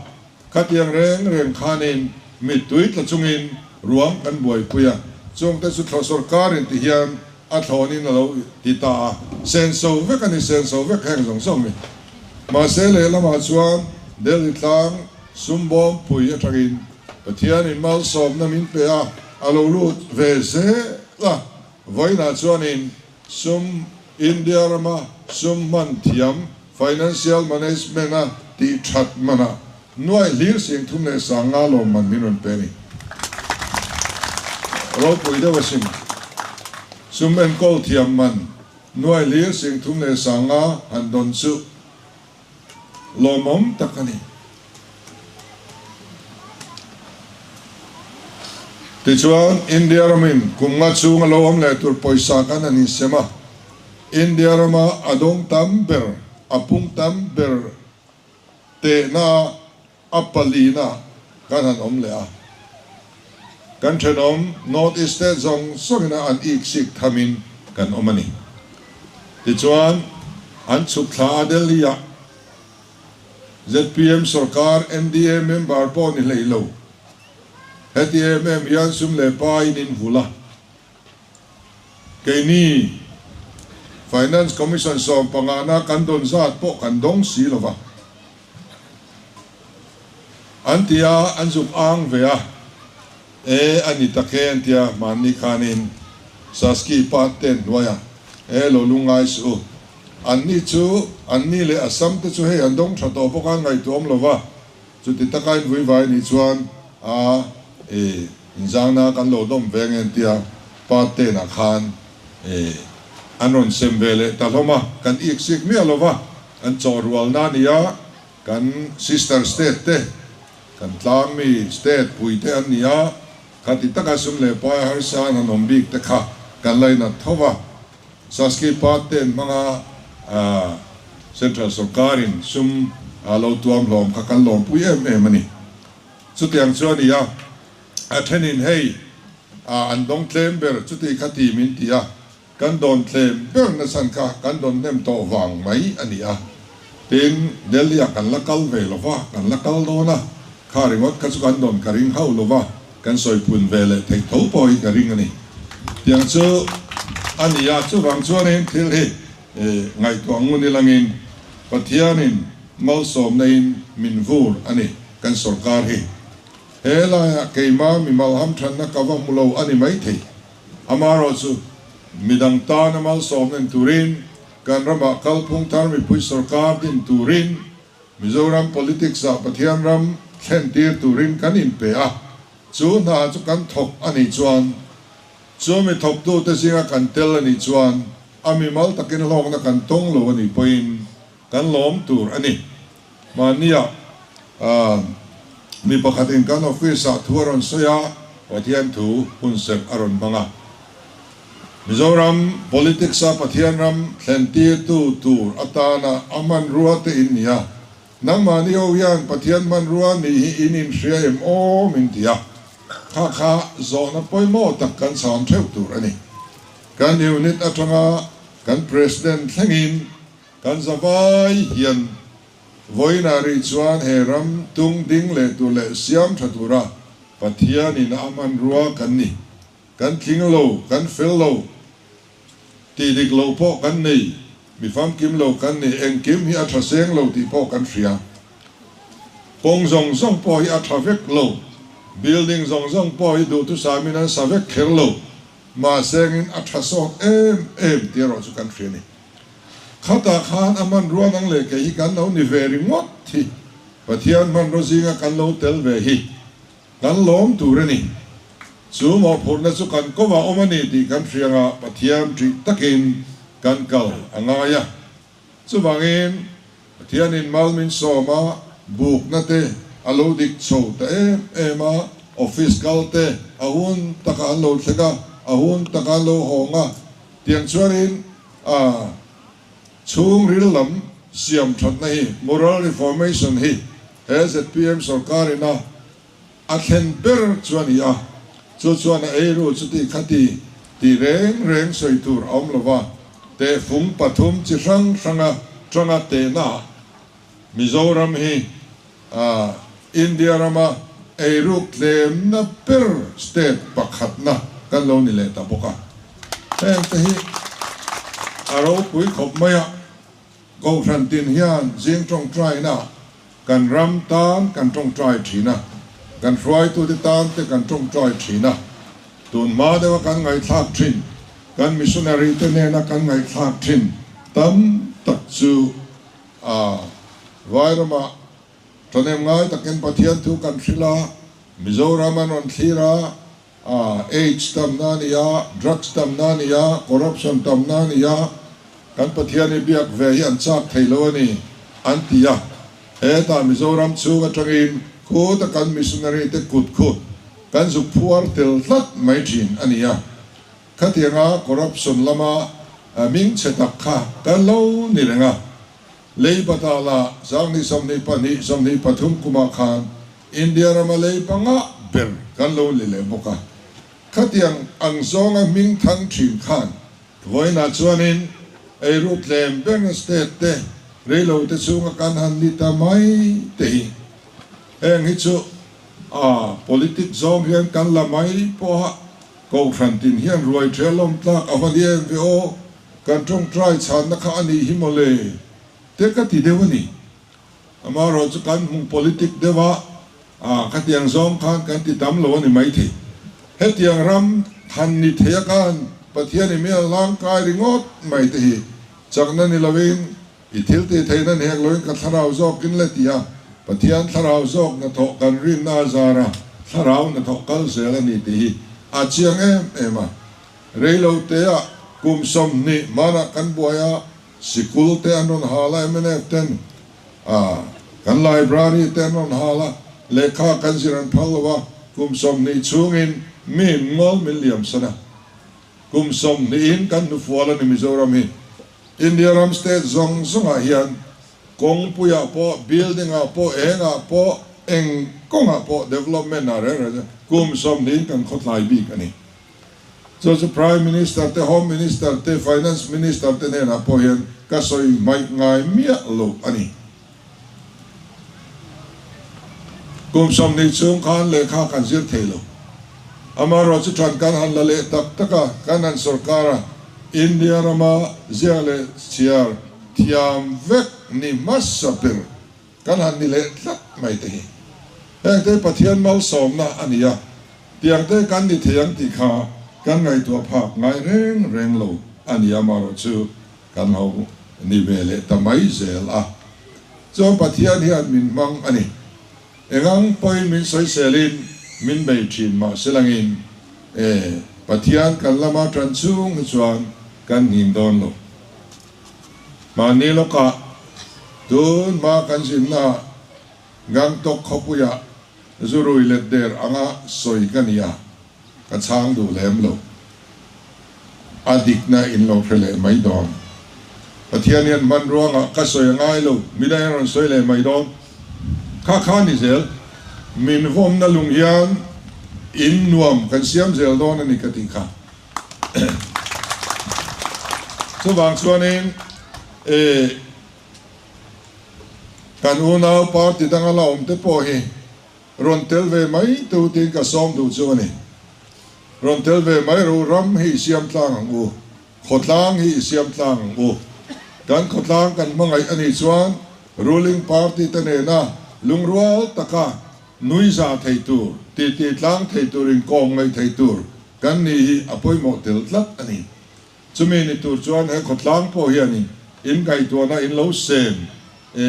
khatiang reng reng khanin mittui tla chungin ruang kan buaipui a, chungte chu thlaw sorkarin ti hian a thlawnin a lo ti ta a, senso vek a ni, senso vek heng zawng zawng ni. Mahse lehlamah chuan Delhi tlang Sumbawm pui atangin Pathianin malsawmna min pe a, a lo lut ve zel a. Vawiinah chuanin sum India rama sum hman thiam, financial management, a tih that manah nuaih hlir 35,000 lawmman min rawn pe a ni. Ropui deuh asin. Sum enkawl thiam man nuaih hlir 35,000 han dawn chu. Lawmawm tak a ni. Tichuan, India ramin kum nga chhung a lo awm leh tur pawisa kan han insem a. India rama a dawng tam ber, a pung tam ber tehna a palina kan han awm leh a. Kan thenawm North East state zawng zawngina an iksik thamin kan awm a ni. Tichuan, an chhuk thla a Delhi-ah zpm sorkar NDA member pawh ni hlei lo. Heti em em hian sum leh pa in in vul a. Keini Finance Commission sawmpangana kan dawn zat pawh kan dawng si lo va. An ti a, an zuk ang ve a. E, a ni tak e an ti a, hmanni khanin Saski pa ten hnuaiah e lo lungngai suh u. Anni chu, anni leh Assam te chu hei an dawng tha tawh bawk a, an ngaihtuahawm lo va. Chuti taka in vuivai nih chuan a e inzangna kan lo dawm ve nge an ti a, pa tenah khan e an rawn sem ve leh ta hlawm a, kan ik sik miah lo va, kan chawh rualna a ni a, kan sister state te, kan tlangmi state pui te an ni a, khati taka sum leh pai harsa an han awm bik te kha kan lainat tho va. Saski pa ten hmanga Central sawrkarin sum a lo tuam hlawm kha kan lawmpui em em a ni. Chutiang chu a ni a, a thenin hei an dawng tlem ber chuti kha ti min ti a, kan dawn tlem ber nachhan kha kan dawn hnem tawh vang mai a ni a. Tin, Delhi ah kan la kal ve lo va, kan la kal dawn a, kha ringawt kha chu kan dawn ka ring hauh lo va, kan sawi phun ve leh theih tho pawh hi ka ring a ni. Tiang chu a ni a, chuvang chuanin thil hi ngaihtuah ngun ilangin Pathianin malsawmna-in min vur a ni kan sorkar hi. He laiah keima mimal hamthanna ka va hmu lo a ni maithei. Amaherawhchu midang tana malsawmna in turin Kan ramah kalphung thar mipui sorkar din turin Mizoram politics-ah Pathian ram thlen tir turin kan inpe a, chu hna chu kan thawk a nih chuan, chu mi thawktute zinga kan tel a nih chuan a mimal takin hlawkna kan tawng lo a nih pawhin kan lawm tur a ni. Mahnia mi pakhatin kan office-ah thu a rawn sawi a, Pathian thu hunserh a rawn hmang a. Mizoram politics-a Pathian ram thlentirtu tur atana a hmanrua te in ni a, nangmahni ho hian Pathian hmanrua nih hi in inhria em aw min ti a, kha kha zawhna pawimawh tak kan chham theuh tur a ni. Kan unit atanga kan President thlengin kan zavai hian vawiinah rih chuan he ram tung ding leh tur leh siam tha tura Pathianin a hmanrua kan ni. Kan tling lo, kan fel lo, tih dik loh pawh kan nei, mi famkim lo kan ni, engkim hi a tha seng lo tih pawh kan hria. Kawng zawng zawng pawh hi a tha vek lo, building zawng zawng pawh hi duhthusamin an sa vek kher lo, mahsengin a tha sawt em em tih erawh chu kan hria a ni. Khatah khan a hmanrua nang leh kei hi kan lo ni ve ringawt hi, Pathian hmanraw zinga kan lo tel ve hi. Kan lawm tur a ni. Chu mawhphurhna chu kan kawngah awm a ni tih kan hria nga Pathian ṭih takin kan kal a ngai a. Chuvangin, Pathianin mal min sawm a, bukna te a lo dik chho ta em em a, office kal te a hun takah an lo thleng a, a hun takah an lo hawng a, tiang chuanin a chhungril lam siam thatna hi, moral reformation hi, He zpm sorkar ina a thlen ber chu a ni a, chu chuan a eiru chuti khati tih reng reng sawi tur a awm lova, tehfung pathum chi hrang hranga tanga tehna Mizoram hi India rama eiruk tlemna ber state pakhatna kan lo ni leh ta bawk a, heng te hi a ropui khawp mai a. Kohhran tin hian zing tawngtaina kan ram tan kan tawngtai thin a, kan hruaitute tan te kan tawngtai thin a. Tun hma deuha kan ngaihthlak thin, kan missionary te nena kan ngaihthlak thin tam tak chu a Vairamah thahnem ngai takin Pathian thu kan hrilh a, Mizoram an rawn thlir a, Aids tamna a ni a, drugs tamna a ni a, corruption tamna a ni a, kan Pathian hi biak ve hi an chak thei lo a ni, an ti a. Hetah Mizoram chhung atangin khuta kan missionary te kut khu kan zuk phuar tel tlat mai thin a ni a. Khatianga corruption lama ming chhe tak kha kan lo ni reng a. Lei batala Sangni 22, 23 kumah khan India rama lei panga ber kan lo ni leh bawk a. Khatiang ang zawnga hming thang thin khan vawiinah chuanin eiru tlem berna state te reilo te chhunga kan han ni ta mai te hi heng hi chu. A politic zawng hian kan la mai pawha Kohhran tin hian ruai ṭhia lawm tlak a va ni em ve aw, kan ṭawngṭai chhanna kha a nih hi mawle te ka ti deuh a ni. Amaherawh chu kan hmu politic deuh a, a khatiang zawng khan kan ti tam lo a ni maithei. Hetiang ram han ni thei a khan Pathian i mial hlangkai ringawt mai te hi chakna ni lovin I thil tih theihna ni hek loin ka thlarau zawkin le ti a, Pathian thlarau zawk hnathawh kan rinna a zar a, thlarau hnathawh kal zel a ni tih hi a chiang em em a. Reiloteah kum 20 hmanah kan buai a, sikul te an rawn hal a, mnf ten a, kan library te an rawn hal a, lehkha kan zir an phal lo a, kum 20 chhungin mi ngawl min liam san a. Kum sawmhnihin kan hnufual a ni Mizoram hi. India ram state zawng zawngah hian kawngpuiah pawh, building ah pawh, engah pawh, eng kawngah pawh development ah reng reng kum sawmhnihin kan khawtlai bik a ni. Chu chu Prime Minister te, Home Minister te, Finance Minister te hnenah pawh hian ka sawi hmaih ngai miah lo a ni. Kum 20 chhung khan lehkha kan zir thei lo. Amaherawh chu than kan han la leh tak tak a, kan han sorkar a, India rama ziak leh chhiar thiam vek ni hmasa ber kan han ni leh tlat mai te hi. Heng te Pathian malsawmna a ni a, tiang te kan ni thei ang tih kha kan ngaihtuah phak ngai reng reng lo a ni. Amaherawh chu Kan lo ni ve leh ta mai zel a, chuan Pathian hian min hmang a ni. Engang pawhin min sawiselin min bei thin mah se langin, e, Pathian kan lama tan chhung hi chuan kan nghing dawn lo. Mahni lawkah tun hma kan zinnaah Gangtok khawpuiah zurui let der anga sawi ka ni a. Ka chhang duh lem lo. A dikna in lo hre leh mai dawn. Pathian hian hmanrua ngah ka sawi a ngai lo, midang hian rawn sawi leh mai dawn. Kha kha ni zel, min vawmna lung hian in nuam kan siam zel dawn a ni ka tih kha. Chuvang chuanin e kan unau party danga la awm te pawh hi Rawn tel ve mai tu tiin ka sawm duh chu a ni. Rawn tel ve mai ru, ram hi i siam tlang ang u, khawtlang hi i siam tlang ang u. Kan khawtlang kan hmangaih a nih chuan ruling party te nena lungrual taka nui za thei tur, titi tlang thei tur, inkawm ngaih thei tur kan nih hi a pawimawh tel tlat a ni. Chumi ni tur chuan he khawtlang pawh hianin in ngaihtuahna in lo sem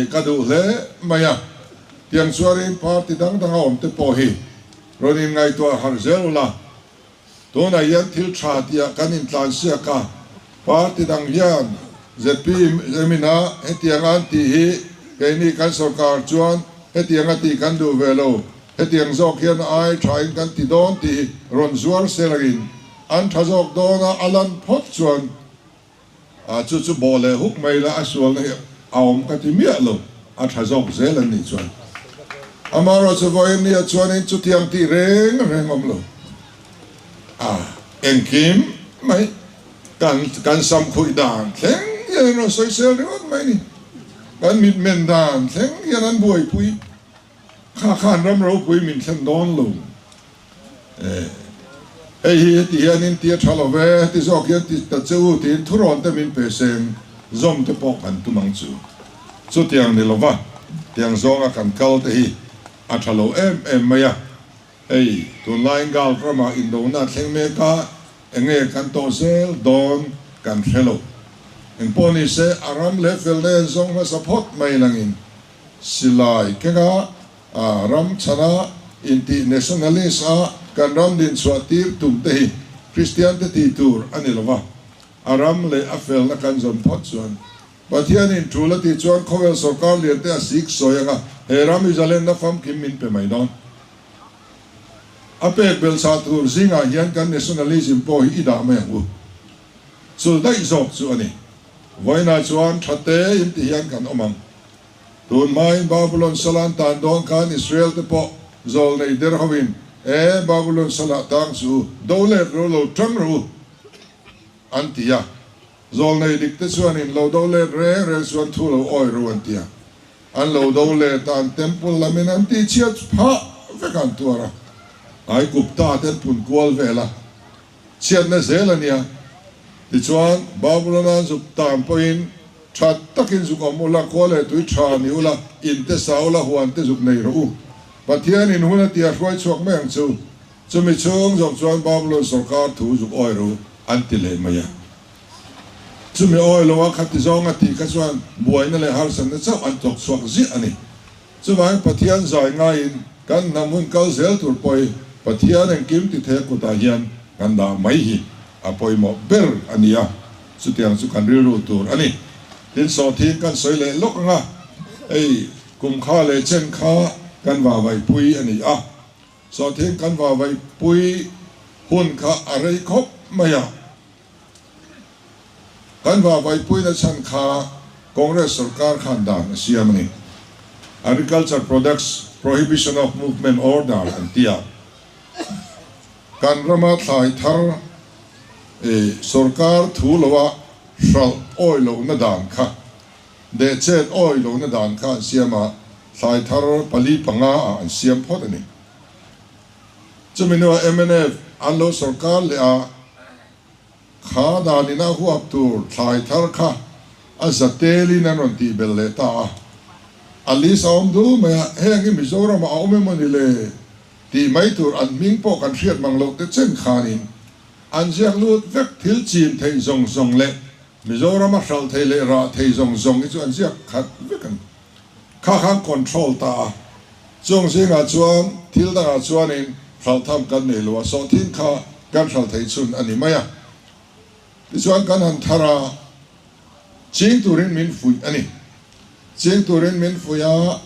ka duh hle mai a, tiang chuanin party dang danga awm te pawh hi rawn in ngaihtuah harh zel ula, tunah hian thil tha tihah kan intlansiak a, party dang hian zpm in a hetiang an tih hi keini kan sorkar chuan hetiang a tih kan duh ve lo, hetiang zawk hian ai tha in kan ti dawn tih hi rawn zuar selangin An tha zawk dawn a, a lan phawt chuan a chu chu bawh leh huk mai la, a sualna hi a awm ka ti miah lo, a tha zawk zel an nih chuan. Amaherawhchu vawiin nia chuanin chutiang tih reng reng awm lo, a engkim mai kan kan sam khuih dan thleng hian an rawn sawisel ringawt mai ni, kan mitmen dan thleng hian an buaipui, kha khan ram ropui min thlen dawn lo. Hei hi heti hianin ti a tha lo ve, heti zawk hian ti ta che u tiin thurawn te min pe seng zawm te pawh kan tum ang chu. Chutiang ni lova tiang zawnga kan kal te hi a tha lo em em mai a. Hei tunlaiin Gulf ramah indona a thleng mek a, enge kan tawh zel dawn kan hre lo. Engpawh ni se a ram leh felna en zawng hmasa phawt mai langin silai kenga A ram chhana intih nationalist a kan ram dinchhuah tir tum te hi Kristian te tih tur a ni lova, a ram leh a felna kan zawn phawt chuan Pathianin tul a tih chuan khawvel sorkar lian te a sik sawi anga he ram hi zalenna famkim min pe mai dawn. A pek belchah tur zingah hian kan nationalism pawh hi i dah mai ang u. Chul daih zawk chu a ni. Vawiinah chuan tha te in ti hian kan awm ang. Tun hmain Babulon sala an tan dawn khan Israel te pawh zawl nei der hovin, E, Babulon salah tang chu u, do let ro lo tang rawh u, an ti a. Zawl nei dik te chuanin lo do let reng reng chuan thu lo awi ro an ti a. An lo do let a, an temple lamin an tihchhiat phah vek a an tuar a, Aigupta te an pun kual vel a, chhiatna zel a nia. Tichuan, Babulon-a an zuk tan pawhin tha takin zuk awm ula, khua leh tui tha ni ula, in te sa ula, huan te zuk nei rawh u. Pathianin hun a tia hruai chhuak mai ang chu. Chumi chhung zawk chuan Babulon sawrkar thu zuk awi ru an ti leh mai a. Chumi awi lo a khati zawng a tih kha chuan buaina leh harsatna chauh an thawk chhuak ziah a ni. Chuvangin Pathian zai ngaiin kan hnam hun kal zel tur pawh Pathian engkim ti thei a kutah hian kan dah mai hi a pawimawh ber a ni a, chutiang chu kan rilru tur a ni. Tin, sawhthin kan sawi leh lawk ang a, hei kum kha leh chen kha kan vavaipui a ni a, Sawhthin kan vavaipui hun kha a rei khawp mai a. Kan vavaipuina chhan kha Congress sorkar khan dan a siam a ni. Agriculture Products Prohibition of Movement Order an ti a. Kan rama thlai thar sorkar thu loa hralh awi lohna dan kha, dehchet awi lohna dan kha an siam a, thlai thar pali panga ah an siam phawt a ni. Chumi hnuah mnf an lo sorkar leh a, kha danin a huap tur thlai thar kha a za telin an rawn tih belh leh ta a. A list a awm dul mai a, heng hi Mizoramah a awm emaw ni le tih mai tur an hming pawh kan hriat mang loh te chen khanin an ziak lut vek thil chin theih zawng zawng leh Mizorama hralh thei leh rah thei zawng zawng hi chu an ziak khat vek a ni. Kha khan control ta a, chung zingah chuan thil dangah chuanin hralh tham kan nei lo a, sawhthing kha kan hralh thei chhun a ni mai a. Tichuan kan han thar a, ching turin min fuih a ni. Ching turin min fuih a,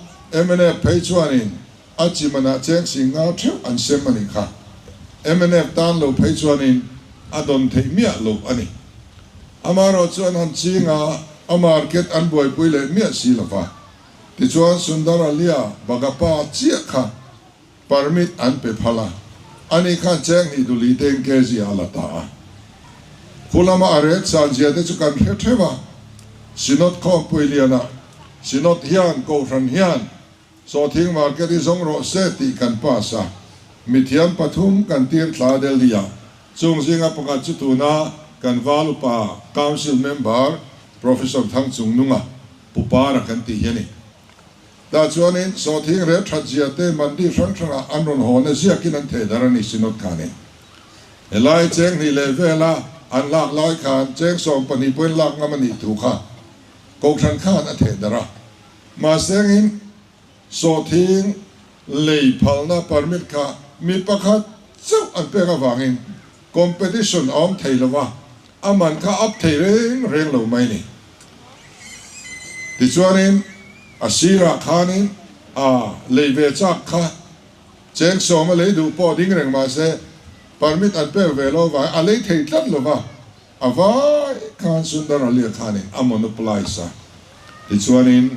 mnf phei chuanin a chi manah cheng sing nga theuh an sem a nih kha. Mnf tan lo phei chuanin a dawn theih miah loh a ni. Amaherawh chu an han ching a, a market an buaipui leh miah si lo va. Tichuan Sundaralia Bagapa chiah kha permit an pe phal a, ani khan cheng hnih duli teng kg a la ta a. Khu lama a ret san zia te chu kan hre theuh a, Synod khawmpui lianah Synod hian Kohhran hian Sawhthing market hi zawng rawh se tih kan pass a, mithiam pathum kan tir thla Delhi ah. Chung zinga pakhat chu tuna kan val upa Council member Professor Thangchungnunga Pu Para kan tih hi a ni. Tah chuanin sawhthing rel that zia te mandi hrang hrangah an rawn hawn a ziakin an theh dar a ni Synod khanin. Helai cheng hnih leh vela an lak lai khan cheng 12 pawhin lak ngam a nih thu kha Kohhran khan a theh dar a. Mahsengin sawhthing lei phalna permit kha mi pakhat chauh an pek avangin competition a awm thei lo va, a man kha up thei reng reng lo mai ni. Tichuanin a sirah khanin a lei ve chak kha cheng sawm a lei duh pawh ding reng mahse permit an pek ve lo avangin a lei thei tlat lo va. A vai khan Sundar Alia khanin a monopolize a, tichuanin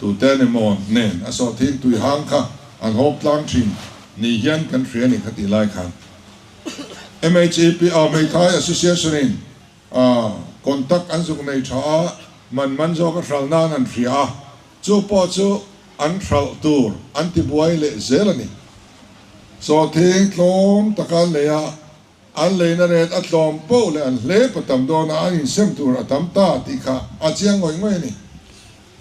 tute emaw nen a sawhthing tui hang kha an hawp tlang thin ni hian kan hria a ni kha tih lai khan MHAP a Hmeithai Association in contact an zuk nei tha a, man man zawk a hral nan an hria a, chu pawh chu an hralh tur an ti buai leh zel a ni. Sawhthing tlawm taka an lei a. An leina ret a tlawm poh leh an hlep a tam dawn a, an insem tur a tam ta tih kha a chiang ngawih ngawih a ni.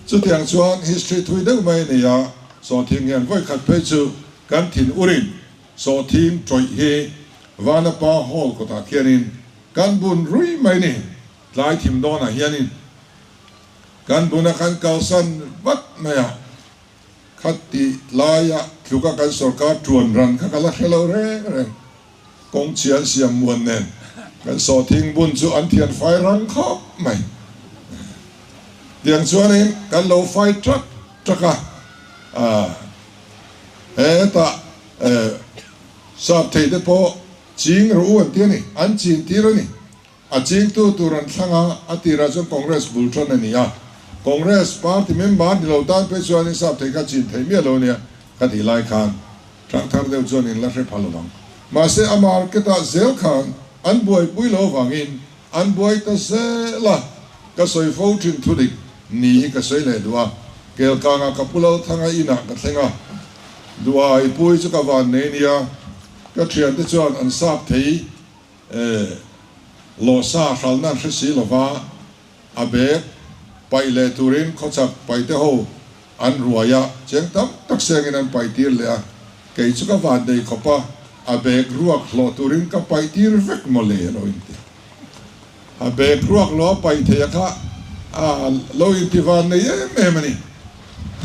Chutiang chuan history thui deuh mai a ni a, sawhthing hian vawikhat phei chu kan thin urin sawhthing tawih hi Vanapa Hall kawtah khianin kan bun rui mai ni, tlai thim dawnah hianin kan bun a kan kalsan vat mai a. Kha tih laia tluka kan sorkar tuan ran kha ka la hre lo reng reng. Kawng chhia an siam muan nen kan sawhthing bun chu an thian fai rang khawp mai. Tiang chuanin kan lo fai trak trak a, hetah sap thei te pawh ching rawh u an ti a ni, an chin tir a ni. A chingtu tur an thlang a, a tirah chuan Congress bul tan a ni a. Congress party member ni lo tan phei chuan in sap thei kha chin thei miah lo nia ka tih lai khan thang thar deuh chuan in la hre pha lovang. Mahse a market ah zel khan an buaipui lo avangin an buai ta zel a, ka sawi fo thin thudik ni hi ka sawi leh duh a, Kelkangah ka pu Lalthanga inah ka thleng a. Duai pui chu ka van nei nia, ka thiante chuan an sap thei e, lawsa hralna an hre si lova, a bag paih leh turin khawchhak paihte ho an ruai a, cheng tam tak sengin an paih tir leh a, kei chu ka van nei khawp a, a bag ruak hlawh turin ka paih tir vek mawle a lo inti. A bag ruak lo a paih thei a kha a lo inti van nei em em a ni.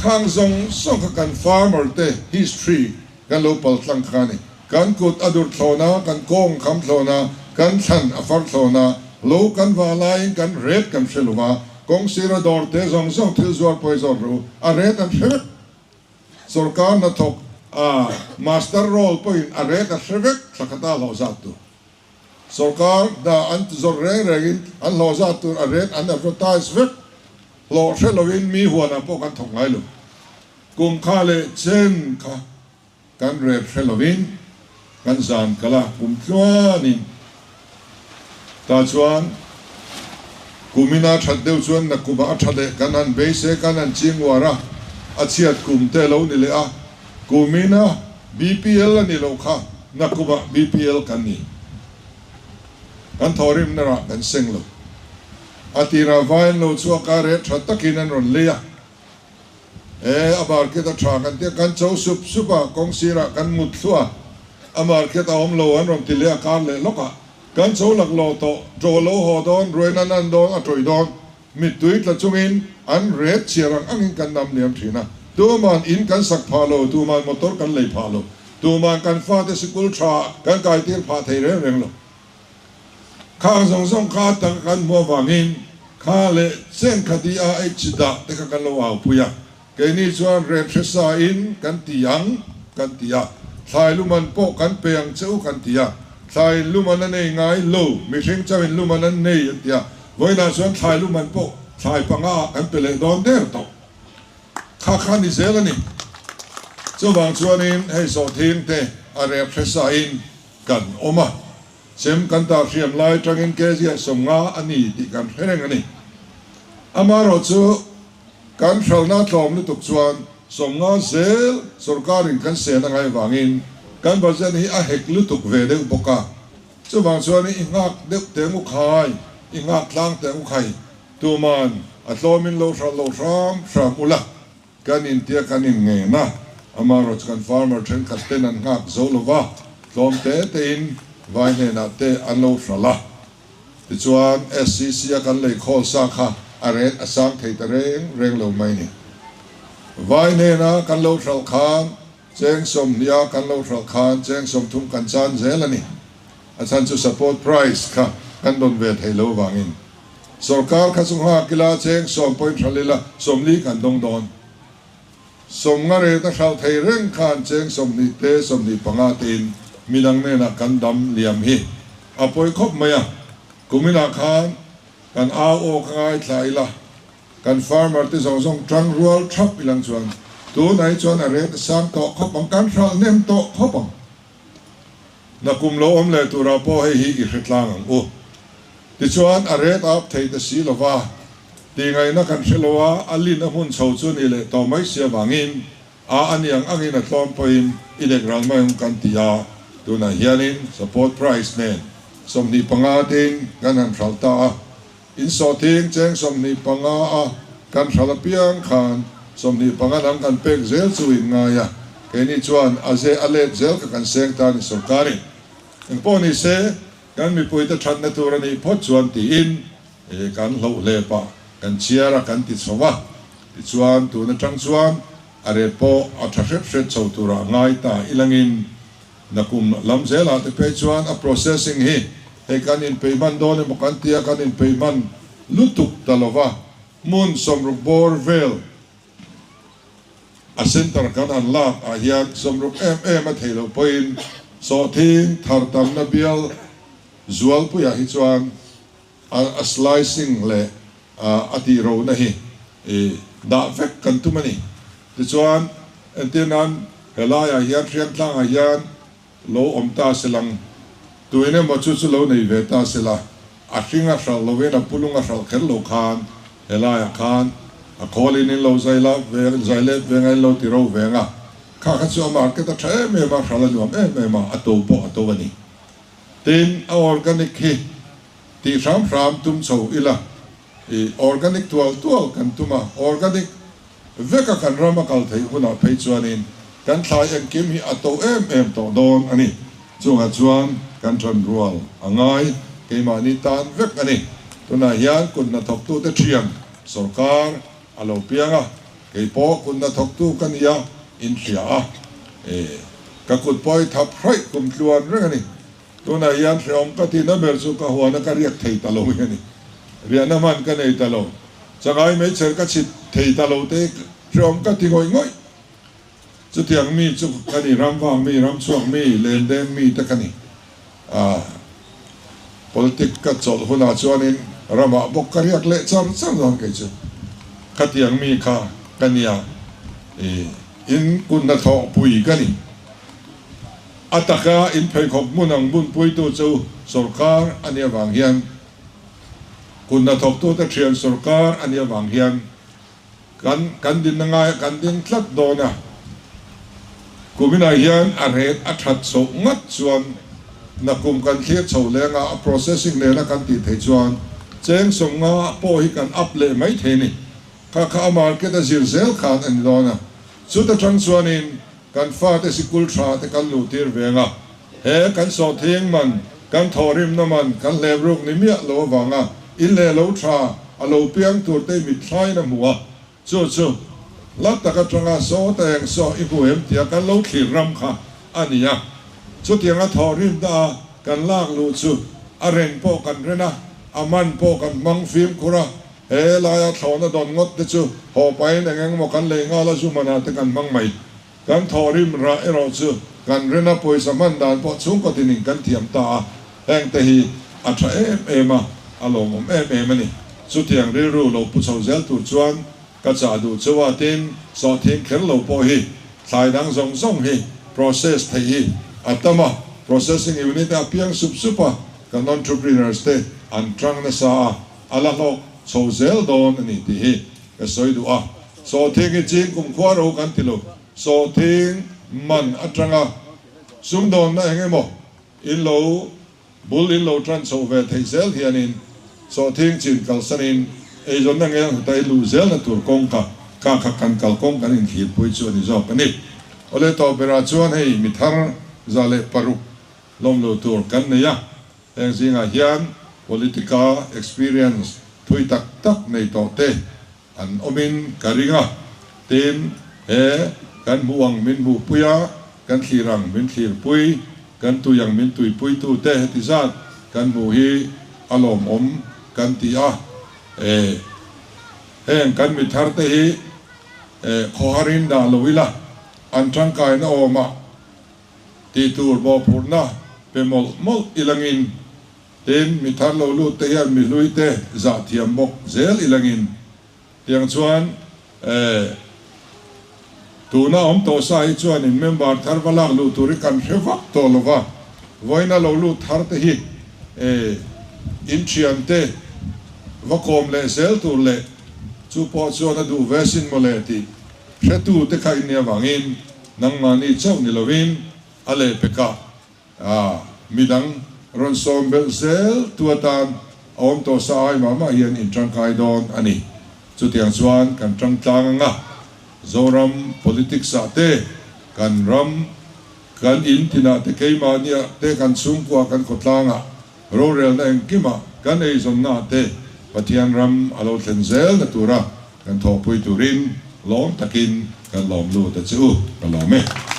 Khang zawng zawng kha kan farmer te history kan lo pal tlang kha a ni. Kan kut a dur thlawn a, kan kawng kham thlawn a, kan thlan a far thlawn a, lo kan va laiin kan ret kan hre lo va, kawng sira dawr te zawng zawng thil zuar pawi zawt rawh u, a ret an hre vek. Sorkar hnathawk a master roll pawhin a ret a hre vek thla khata hlawh zat tur. Sorkar hna an ti zawrh reng rengin an hlawh zat tur a ret an advertise vek. Hlawh hre loin mi huanah pawh kan thawk ngai lo. Kum kha leh chen kha kan rep hre loin kan zan kal a, kum tluanin tah chuan kumina that deuh chuan nakumah a tha leh kan han beise kan han ching uar a, a chhiat kum te lo ni leh a, kumina BPL a ni loh kha nakumah BPL kan ni. Kan thawhrimna rah kan seng lo. A tirah vain lo chhuak a, reh tha takin an rawn lei a. E, a market a tha kan tia kan cho sup sup a, kawng sirah kan mut thluah a, a market a awm lo an rawn ti leh a kar leh lawk a, kan cho lak lo tawh, ṭaw lo haw dawn, ruain an an dawn, a ṭawih dawn, mittui tla chungin an ret chhiar ang angin kan nam liam ṭhin a, tuman in kan sak phah lo, tuman motor kan lei phah lo, tuman kan fate sikul ṭha kan kai tir phah thei reng reng lo. Khang zawng zawng kha taka kan hmuh avangin kha leh chen kha DRH dah te kha kan lo aupui a, keini chuan rep hre sa in kan ti ang kan ti a, thlai luman pawh kan pe ang che u kan ti a, thlai in luman a nei ngai lo, mihring chauh in luman an nei an ti a, vawiinah chuan thlai luman pawh thlai panga ah kan pe leh dawn der tawh. Kha kha ni zel a ni. Chuvang chuanin hei sawhthing te a rep hre sa in kan awm a, chem kan tar hriam lai atangin kg 50 a ni tih kan hre reng a ni. Amaherawhchu, kan hralhna tlawm lutuk chuan 50 zel sorkarin kan sen a ngai vangin kan budget hi a hek lutuk ve deuh bawk a. Chuvang chuan i nghak deuh teng u khai, i nghak tlang teng u khai, tuman a tlawmin lo hralh lo hram hram ula. Kan intia kan inngen a, amaherawhchu kan farmer thenkhat ten an nghak zo lo va, tlawm te tein vai hnenah te an lo hralh a. Tichuan SCC a kan lei khawl sa kha a ret a sang thei ta reng reng lo mai ni. Vai hnena kan lo hralh khan cheng 20 a kan lo hralh khan cheng 30 kan chan zel a ni. A chhan chu support price kha kan rawn ve thei lo vangin. Sorkar kha chu nghak ila cheng 10 point hralh ila 40 kan dawng dawn. 50 ret a hralh thei reng khan cheng 20 te 25 tein midang nenah kan dam liam hi a pawi khawp mai a. Kuminah khan kan au aw kha ngaithla ila kan farmer te zawng zawng tang rual thap ilang chuan tunah hi chuan a ret a sang tawh khawp ang kan hralh hnem tawh khawp ang. Nakum lo awm leh turah pawh hei hi i hre tlang ang u. Tichuan, a ret ap thei ta si lo va, tihngaihna kan hre lo a, a lin a hmun chho chu ni leh tawh mai si avangin a a ni ang angin a tlawm pawhin i lek ral mai ang kan ti a, tunah hianin support price nen 25 tein kan han hralh ta a, insawhthing cheng 25 a kan hralh apiang khan 25 dang kan pek zel chu in ngai a, keini chuan a ze a let zel kha kan seng ta a ni sorkarin. Engpawh ni se. Kan mipuite thatna tur a nih phawt chuan tiin kan hloh hlep a, kan chhiar a, kan ti chho a. Tichuan, tun atang chuan a ret pawh a tha hret hret chho turah ngai ta ilangin nakum lam zelah te phei chuan a processing hi hei kan inpeih hman dawn emaw kan tia kan inpeih hman lutuk ta lova, hmun 60 bawr vel A center kan han lak ah hian 60 em em a theih loh pawhin sawhthing thar tamna bial zualpuiah hi chuan a slicing leh a tih rohna hi dah vek kan tum a ni. Tichuan entir nan helaiah hian Hriangtlangah hian lo awm ta se lang, tuin emaw chu chu lo nei ve ta se la, a hring a hralh lovin a pulung a hralh kher lo khan helaiah khan a khawlin in lo zai la ve, zai let ve nga in lo ti ro ve nga. Kha kha chu a market a tha em em a, hral a nuam em em a, a to pawh a to a ni. Tin, a organic hi tih hram hram tum chho ila, i organic tual tual kan tum a, organic veka kan ram a kal theih hunah phei chuanin kan thlai engkim hi a to em em tawh dawn a ni. Chungah chuan kan ṭan rual a ngai, keimahni tan vek a ni. Tunah hian kut hnathawktute ṭhian sawrkar a lo piang a, kei pawh kut hnathawktu ka ni a, in hria a. E, ka kut pawh i thap hraih kum tluan reng a ni. Tunah hian hrehawm ka tihna ber chu ka huana ka riak thei ta lo hi a ni. Riahna hman ka nei ta lo. Changai meichher ka chhit thei ta lo te hrehawm ka ti ngawih ngawih. Chutiang mi chu ka ni, ramvang mi, ramchhuak mi, lendeng mi te ka ni. A, politic ka chawlh hunah chuanin ramah bawk ka riak leh char char dawn kei chu. Khatiang mi kha ka nia, i in kunna thawhpui ka ni. A taka in pheikhawk hmun ang bunpuitu chu sawrkar a nih avang hian, kunna thawktute thian sawrkar a nih avang hian, Kan kan dinna ngaia kan ding tlat dawn a, kuminah hian a ret a that chhoh ngat chuan nakum kan thlir chho leng a, a processing nena kan tih theih chuan cheng 50 pawh hi kan up leh mai thei a ni. Kha kha a market a zir zel khan a ni dawn a, chuta tang chuanin kan fate sikul tha te kan luh tir veng a, he kan sawhthing man, kan thawhrimna man kan hlep ruk ni miah lo avanga in leh lo tha a lo piang tur te mitthlaiin a hmu a, chu chu hla tak atanga saw ta eng saw i hmu em tia kan lo thlir ram kha a ni a, chutianga thawhrimna a kan lak luh chu a ren pawh kan ren a, a man pawh kan hmang fimkhur a, he laia thlawhna dawn ngawt te chu haw pahin eng eng emaw kan lei nghal a zu manah te kan hmang mai. Kan thawhrim rah erawh chu kan rena pawisa hman dan pawh chhungkaw tinin kan thiam ta a, heng te hi a tha em em a, a lawmawm em em a ni. Chutiang rilru lo pu chho zel tur chuan ka chah duh chu a, tin, sawhthing kher lo pawh hi thlai dang zawng zawng hi process theih hi a tam a, processing unit a piang sup sup a, kan entrepreneurs te an tang nasa a, a la hlawk chho zel dawn a ni tih hi Ka sawi duh a, sawhthing hi ching kum khua ro kan ti lo. Sawhthing man atanga sumdawnna eng emaw in lo bul in lo tan chhoh ve theih zel hianin sawhthing chin kalsanin eizawnna ngel hnuta i luh zelna tur kawng kha kha kha kan kalkawng kan inthirpui chu a ni zawk a ni. Awle tawh berah chuan hei mi thar 106 lawm lo tur kan nei a. Heng zingah hian politica experience thui tak tak nei tawh te an awmin ka ring a, tin, he kan hmuh ang min hmuhpui a, kan thlir ang min thlirpui, kan tui ang min tuipuitu te heti zat kan hmuh hi a lawmawm kan ti a, e, heng kan mi thar te hi e khawharin dah lo ila an tangkaina awmah Tih tur mawhphurhna pe mawlh mawlh ilangin, tin, mi thar lo lut te hian mi hlui te zah thiam bawk zel ilangin. Tiang chuan, eh, tuna awm tawh sa hi chuanin member thar va lak luh tur hi kan hre vak tawh lo va, vawiina lo lut thar te hi, eh, in thian te va kawm leh zel tur leh chu pawh chuan a duh ve sin mawle tih hretu te kha in nih avangin, Nangmahni chauh ni lovin a lehpekah midang rawn sawm belh zel tu atan a awm tawh sa ai mah mah hian in tangkai dawn a ni. Chutiang chuan kan tang tlang anga Zoram politics ah te, kan ram, kan in tinah te, keimahniah te, kan chhungkua, kan khawtlangah, rorelna engkimah, kan eizawnna ah te Pathian ram a lo thlen zelna tura kan thawhpui turin lawm takin kan lawm lut a che u, ka lawm e.